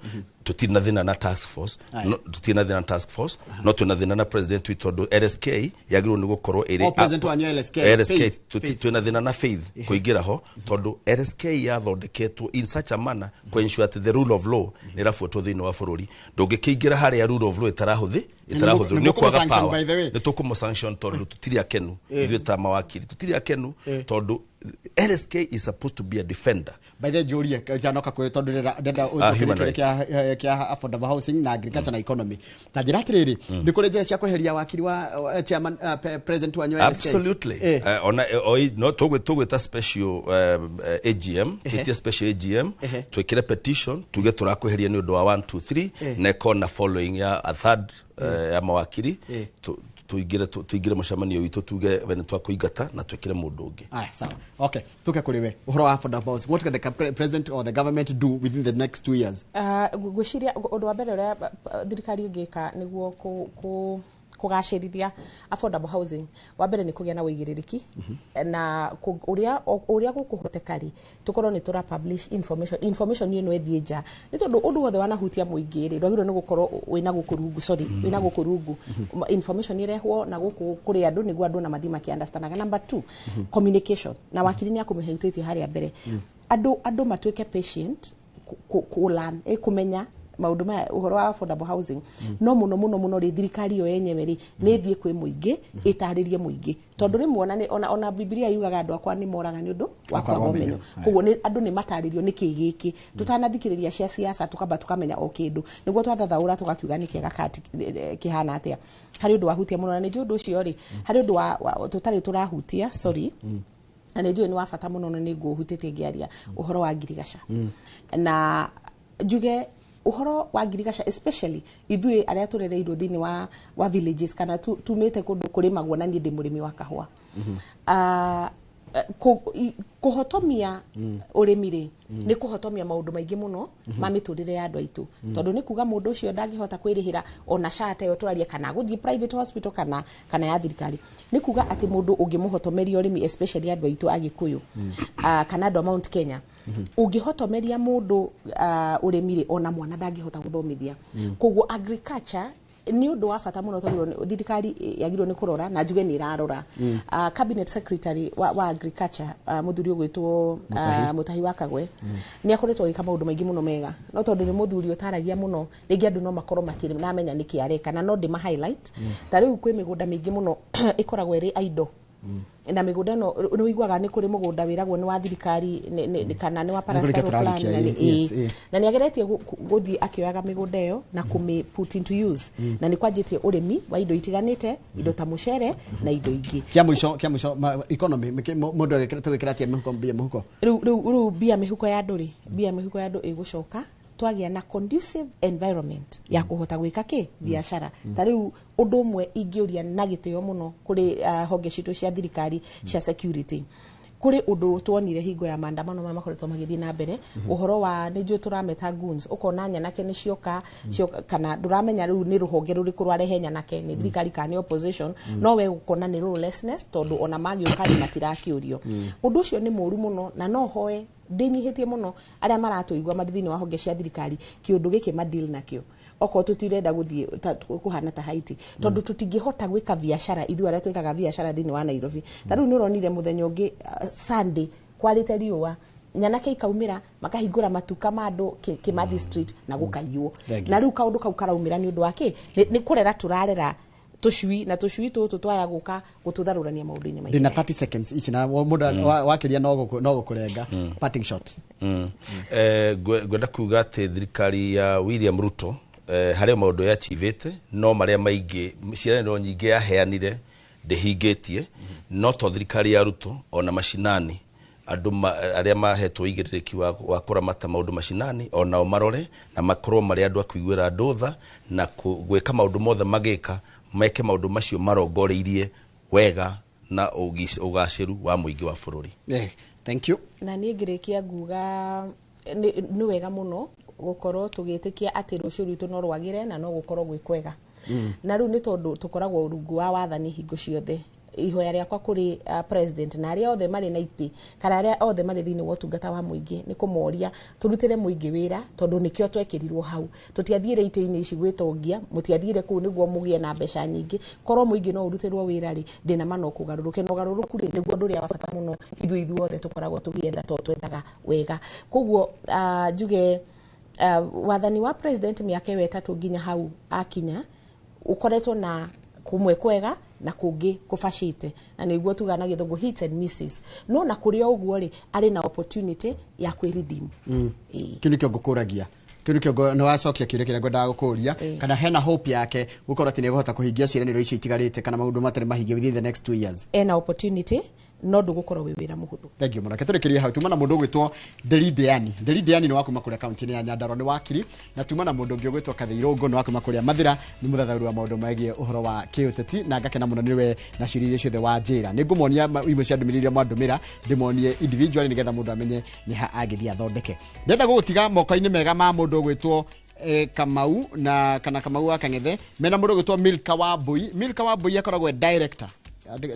Tũtirĩ na thĩna na task force. Aye. No, tũtirĩ na thĩna na task force, no twĩna thĩna na president witũ, tondũ LSK yagĩrĩirwo nĩ gũkorwo ĩrĩ O president wanyu LSK, LSK. Faith, Faith. Twĩna thĩna na Faith kũingĩra ho, tondũ LSK yathondeketwo in such a manner kũ ensure atĩ the rule of law nĩ ĩrabuatwo thĩinĩ wa bũrũri. Ndũngĩkĩingĩra harĩa rule of law ĩtarahũthĩrwo, Nĩ nĩ ũkwaga mũkũmũ-sanction, power. by the way. Nĩ tũkũmũ sanction, tondũ tũtirĩ akenu. Ithuĩ ta mawakiri tũtirĩ akenu, tondũ LSK is supposed to be a defender. By the way, njũrie janoka kwĩ tondũ ndĩrenda Human ũnjokerie rights. kĩa affordable housing na agriculture na economy. Ta njĩra atĩrĩrĩ, nĩ kũrĩ njĩra cia kweheria wakiri wa chairman, president wanyu wa LSK? Absolutely. Ona no tũgwĩta special AGM, twĩtie special AGM, twĩkĩre petition tuge tũrakweheria nĩ ũndũ wa 1 2 3, na ĩkorwo na following ya a third ya mawakiri. Tuingĩre mũcemanio witũ, tuge we nĩ twakũingata na twĩkĩre mũndũ ũngĩ. Aya, sawa. Okay, tuke kũrĩ we ũhoro wa affordable housing. What can the president or the government do within the next 2 years? Ngwĩciria ũndũ wa mbere ũrĩa thirikari ĩngĩka nĩguo kũgacĩrithia affordable housing, wa mbere nĩ kũgĩa na ũigĩrĩrĩki na ũrĩa gũkũhoteka rĩ, tũkorwo nĩ tũra publish information ĩno ĩthiĩ nja, nĩ tondũ ũndũ wothe wanahutia mũingĩ rĩ, ndwagĩrĩirwo nĩ gũkorwo wĩna gũkũ rungu, sorry, wĩna gũkũ rungu. Information ĩrehwo na gũkũ kũrĩ andũ nĩguo andũ ona mathiĩ makĩ-understandaga. Number two, communication, na wakiri nĩ akũmĩhutĩtie harĩa mbere. Andũ matuĩke patient kũ learn, kũmenya maũndũ maya, ũhoro wa affordable housing. No mũno mũno mũno rĩ, thirikari yo yenyewe rĩ, nĩ ĩthiĩ kwĩ mũingĩ, ĩtarĩrie mũingĩ, tondũ rĩmwe ona Bibilia yugaga andũ akwa nĩ moraga nĩ ũndũ wa kwaga kwaga ũmenyo. ũmenyo. Koguo nĩ andũ nĩ matarĩrio nĩ kĩ gĩkĩ, tũtanathikĩrĩria cia siasa, tukamba tukamenya o kĩndũ nĩguo twathathaũra tũgakiuga nĩ kĩega kana kĩhana atĩa. Harĩ ũndũ wahutia mũno, na nĩ njũĩ ũndũ ũcio rĩ, harĩ ũndũ tũtarĩ tũrahutia, sorry, na nĩ njũĩ nĩ wa bata mũno, na nĩ ngũhutĩtie ngĩaria ũhoro wa ngirigaca. Na njuge ũhoro wa ngirigaca, especially ithuĩ arĩa tũrereirwo thĩinĩ wa villages kana tumĩte kũndũ kũrĩmagwo, na niĩ ndĩ mũrĩmi wa kahũa. Kũhotomia ũrĩmi rĩ, nĩ kũhotomia maũndũ maingĩ mũno ma mĩtũrĩre ya andũ aitũ, tondũ nĩ kuga mũndũ ũcio ndangĩhota kwĩrĩhĩra ona SHA ta ĩyo tũraria, kana gũthiĩ private hospital kana ya thirikari. Nĩ kuga atĩ mũndũ ũngĩmũhotomeria ũrĩmi, especially andũ aitũ Agĩkũyũ, kana andũ a Mount Kenya, ũngĩhotomeria mũndũ ũrĩmi rĩ, ona mwana ndangĩhota gũthomithia. Koguo agriculture nĩ ũndũ wa bata mũno, tondũ thirikari yagĩrĩirwo nĩ kũrora, na njuge nĩ ĩrarora. Cabinet secretary wa agriculture, mũthuri ũgwĩtwo Mũtahi wa Kagwe, nĩ akoretwo agĩka maũndũ maingĩ mũno mega, no tondũ nĩ mũthuri ũtaragia mũno, rĩngĩ andũ no makorwo matirĩ namenya nĩkĩ areka, na no ndĩma highlight. Ta rĩu kwĩ mĩgũnda mĩingĩ mũno ĩkoragwo ĩrĩ idle, na mĩgũnda ĩno nĩ ũiguaga nĩ kũrĩ mũgũnda wĩragwo nĩ wa thirikari kana nĩ wa Nĩ kũrĩkia parastatal tũrarĩkia, fulani, na yes, na nĩ ageretie gũthiĩ akĩoyaga mĩgũnda ĩyo na kũmĩ put into use, na nĩ kwanjĩtie ũrĩmi wa indo itiganĩte, indo ta mũcere na indo ingĩ. Kĩa mũico, economy, mũndũ tũgĩkĩra atia mĩhuko, mbia mũhuko? Rĩu mbia mĩhuko ya andũ rĩ, mbia mĩhuko ya andũ ĩgũcoka twagĩa na conducive environment ya kũhota gwĩka kĩ biacara. Ta rĩu ũndũ ũmwe ingĩũria na gĩtĩo mũno kũrĩ honge citũ cia thirikari cia security, Kũrĩ ũndũ tuonire hingo ya maandamano maya makoretwo magĩthiĩ na mbere, ũhoro wa nĩ njũĩ tũrameta goons, ũkona nyanake nĩ cioka kana ndũramenya rĩu nĩ rũhonge rũrĩkũ rwarehe nyanake, nĩ thirikari kana nĩ opposition, no we gũkona nĩ lawlessness, tondũ ona magĩũka rĩ matirakĩũrio. Ũndũ ũcio nĩ mũru mũno, na no hoe ndĩnyihĩtie mũno arĩa maratũigua marĩ thĩinĩ wa honge cia thirikari kĩũndũ gĩkĩ madeal nakĩo, okorwo tũtirenda gũthiĩ kũhana ta Haiti, tondũ tũtingĩhota gwĩka biacara ithuĩ arĩa twĩkaga biacara thĩinĩ wa Nairobi. Ta rĩu nĩ ũronire mũthenya ũngĩ, Sunday, kwarĩte riũa, nyanake ikaumĩra makahingũra matuka ma andũ Kimathi Street na gũkaiywo. Thank you. Na rĩu kaũndũ kau karaumĩra nĩ ũndũ wa kĩ? Nĩ kũrera tũrarera tũcui, na tũcui tũtũ twaya gũka gũtũtharũrania maũndũ-inĩ maingĩ. Ndĩna 30 seconds ici na mũndũ wakĩria no gũkũrenga. Parting shot. Ngwenda kuga atĩ thirikari ya William Ruto, harĩ maũndũ yachivĩte, no marĩa maingĩ ciĩranĩro nyingĩ yaheanire ndĩhingĩtie. No to thirikari ya Ruto, ona macinani andũ arĩa mahetwo igĩrĩrĩki wa kũramata maũndũ macinani, onao marore na makorwo marĩ andũ a kũiguĩra andũ tha na gwĩka maũndũ mothe magĩka, meke maũndũ macio marongoreirie wega na ũgacĩru wa mũingĩ wa bũrũri. Thank you. Na niĩ ngĩrĩkia nguga nĩ wega mũno gũkorwo tũgĩtĩkia atĩ rũciũ rwitũ no rwagĩre na no gũkorwo gwĩ kwega. Na rĩu nĩ tondũ tũkoragwo rungu wa wathani hingo ciothe, ihoya rĩakwa kũrĩ president na arĩa othe marĩ na itĩ kana arĩa othe marĩ thĩinĩ wa ũtungata wa mũingĩ nĩ kũmoria tũrutĩre mũingĩ wĩra, tondũ nĩkĩo twekĩrirwo hau. Tũtiathiire itĩ-inĩ ici gwĩtongia, mũtiathiire kũu nĩguo mũgĩe na mbeca nyingĩ. Korwo mũingĩ no ũrutĩrwo wĩra rĩ, ndĩna ma no kũgarũrũke, na ũgarũrũku rĩ nĩguo ũndũ ũrĩa wa bata mũno ithuĩ ithuothe tũkoragwo tũgĩetha, tondũ twendaga wega. Koguo njuge wathani wa president mĩaka ĩyo 3 nginya hau akinya ũkoretwo na kumwe kwega na kũngĩ kũbacĩte, na nĩguo tugaga na gĩthũngũ hits and misses, no na kũrĩ o ũguo rĩ, arĩ na opportunity ya kwĩredeem. Kĩu nĩkĩo ngũkũragia, kĩu nĩkĩo nĩ wacokia kĩũria kĩrĩa ngwendaga gũkũria, kana hena hope yake gũkorwo atĩ nĩ egũhota kũhingia ciĩranĩro icio itigarĩte kana maũndũ matarĩ mahingie within the next 2 years. Ena opportunity, no ndũgũkorwo wĩ wĩra mũhũthũ. Thank you mũno. Reke tũrĩkĩrie hau. Tuma na mũndũ ũgwĩtwo Nderi Deani. Nderi Deani nĩ wa kuma kũrĩa kaunti-inĩ ya Nyandarua, nĩ wakiri, na tuma na mũndũ ũngĩ ũgwĩtwo Kathĩ Irũngũ, nĩ wa kuma kũrĩa Mathĩra, nĩ mũthathaũri wa maũndũ megiĩ ũhoro wa kĩũteti, na ngakena mũno nĩwe na ciũria iria ciothe wa njĩra. Nĩ ngũmonia imwe cia ndũmĩrĩri iria mwandũmĩra, ndĩmonie individually nĩgetha mũndũ amenye nĩ ha angĩthiĩ athondeke. Ndĩrenda gũgũtiga moko-inĩ mega ma mũndũ ũgwĩtwo Kamau na kana Kamau wa Kang'ethe, mena mũndũ ũgwĩtwo Milka wa Mbui. Milka wa Mbui akoragwo e director,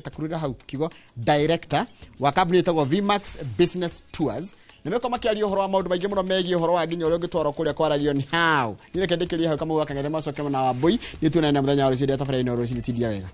ta kurira hau kiugo director wa kambuni ĩtagwo Vmax Business Tours, na meko makĩaria ũhoro wa maũndũ maingĩ mũno megiĩ ũhoro wa nginya ũrĩa ũngĩtwarwo kũrĩa kwaragio nĩ hau. Niĩ reke ndĩkĩrie hau. Kamau wa Kang'ethe macoke na Wambui, nĩ tuonane na mũthenya wa rũciũ ndĩa tabarĩra-inĩ o rũcinĩ. Tindia wega.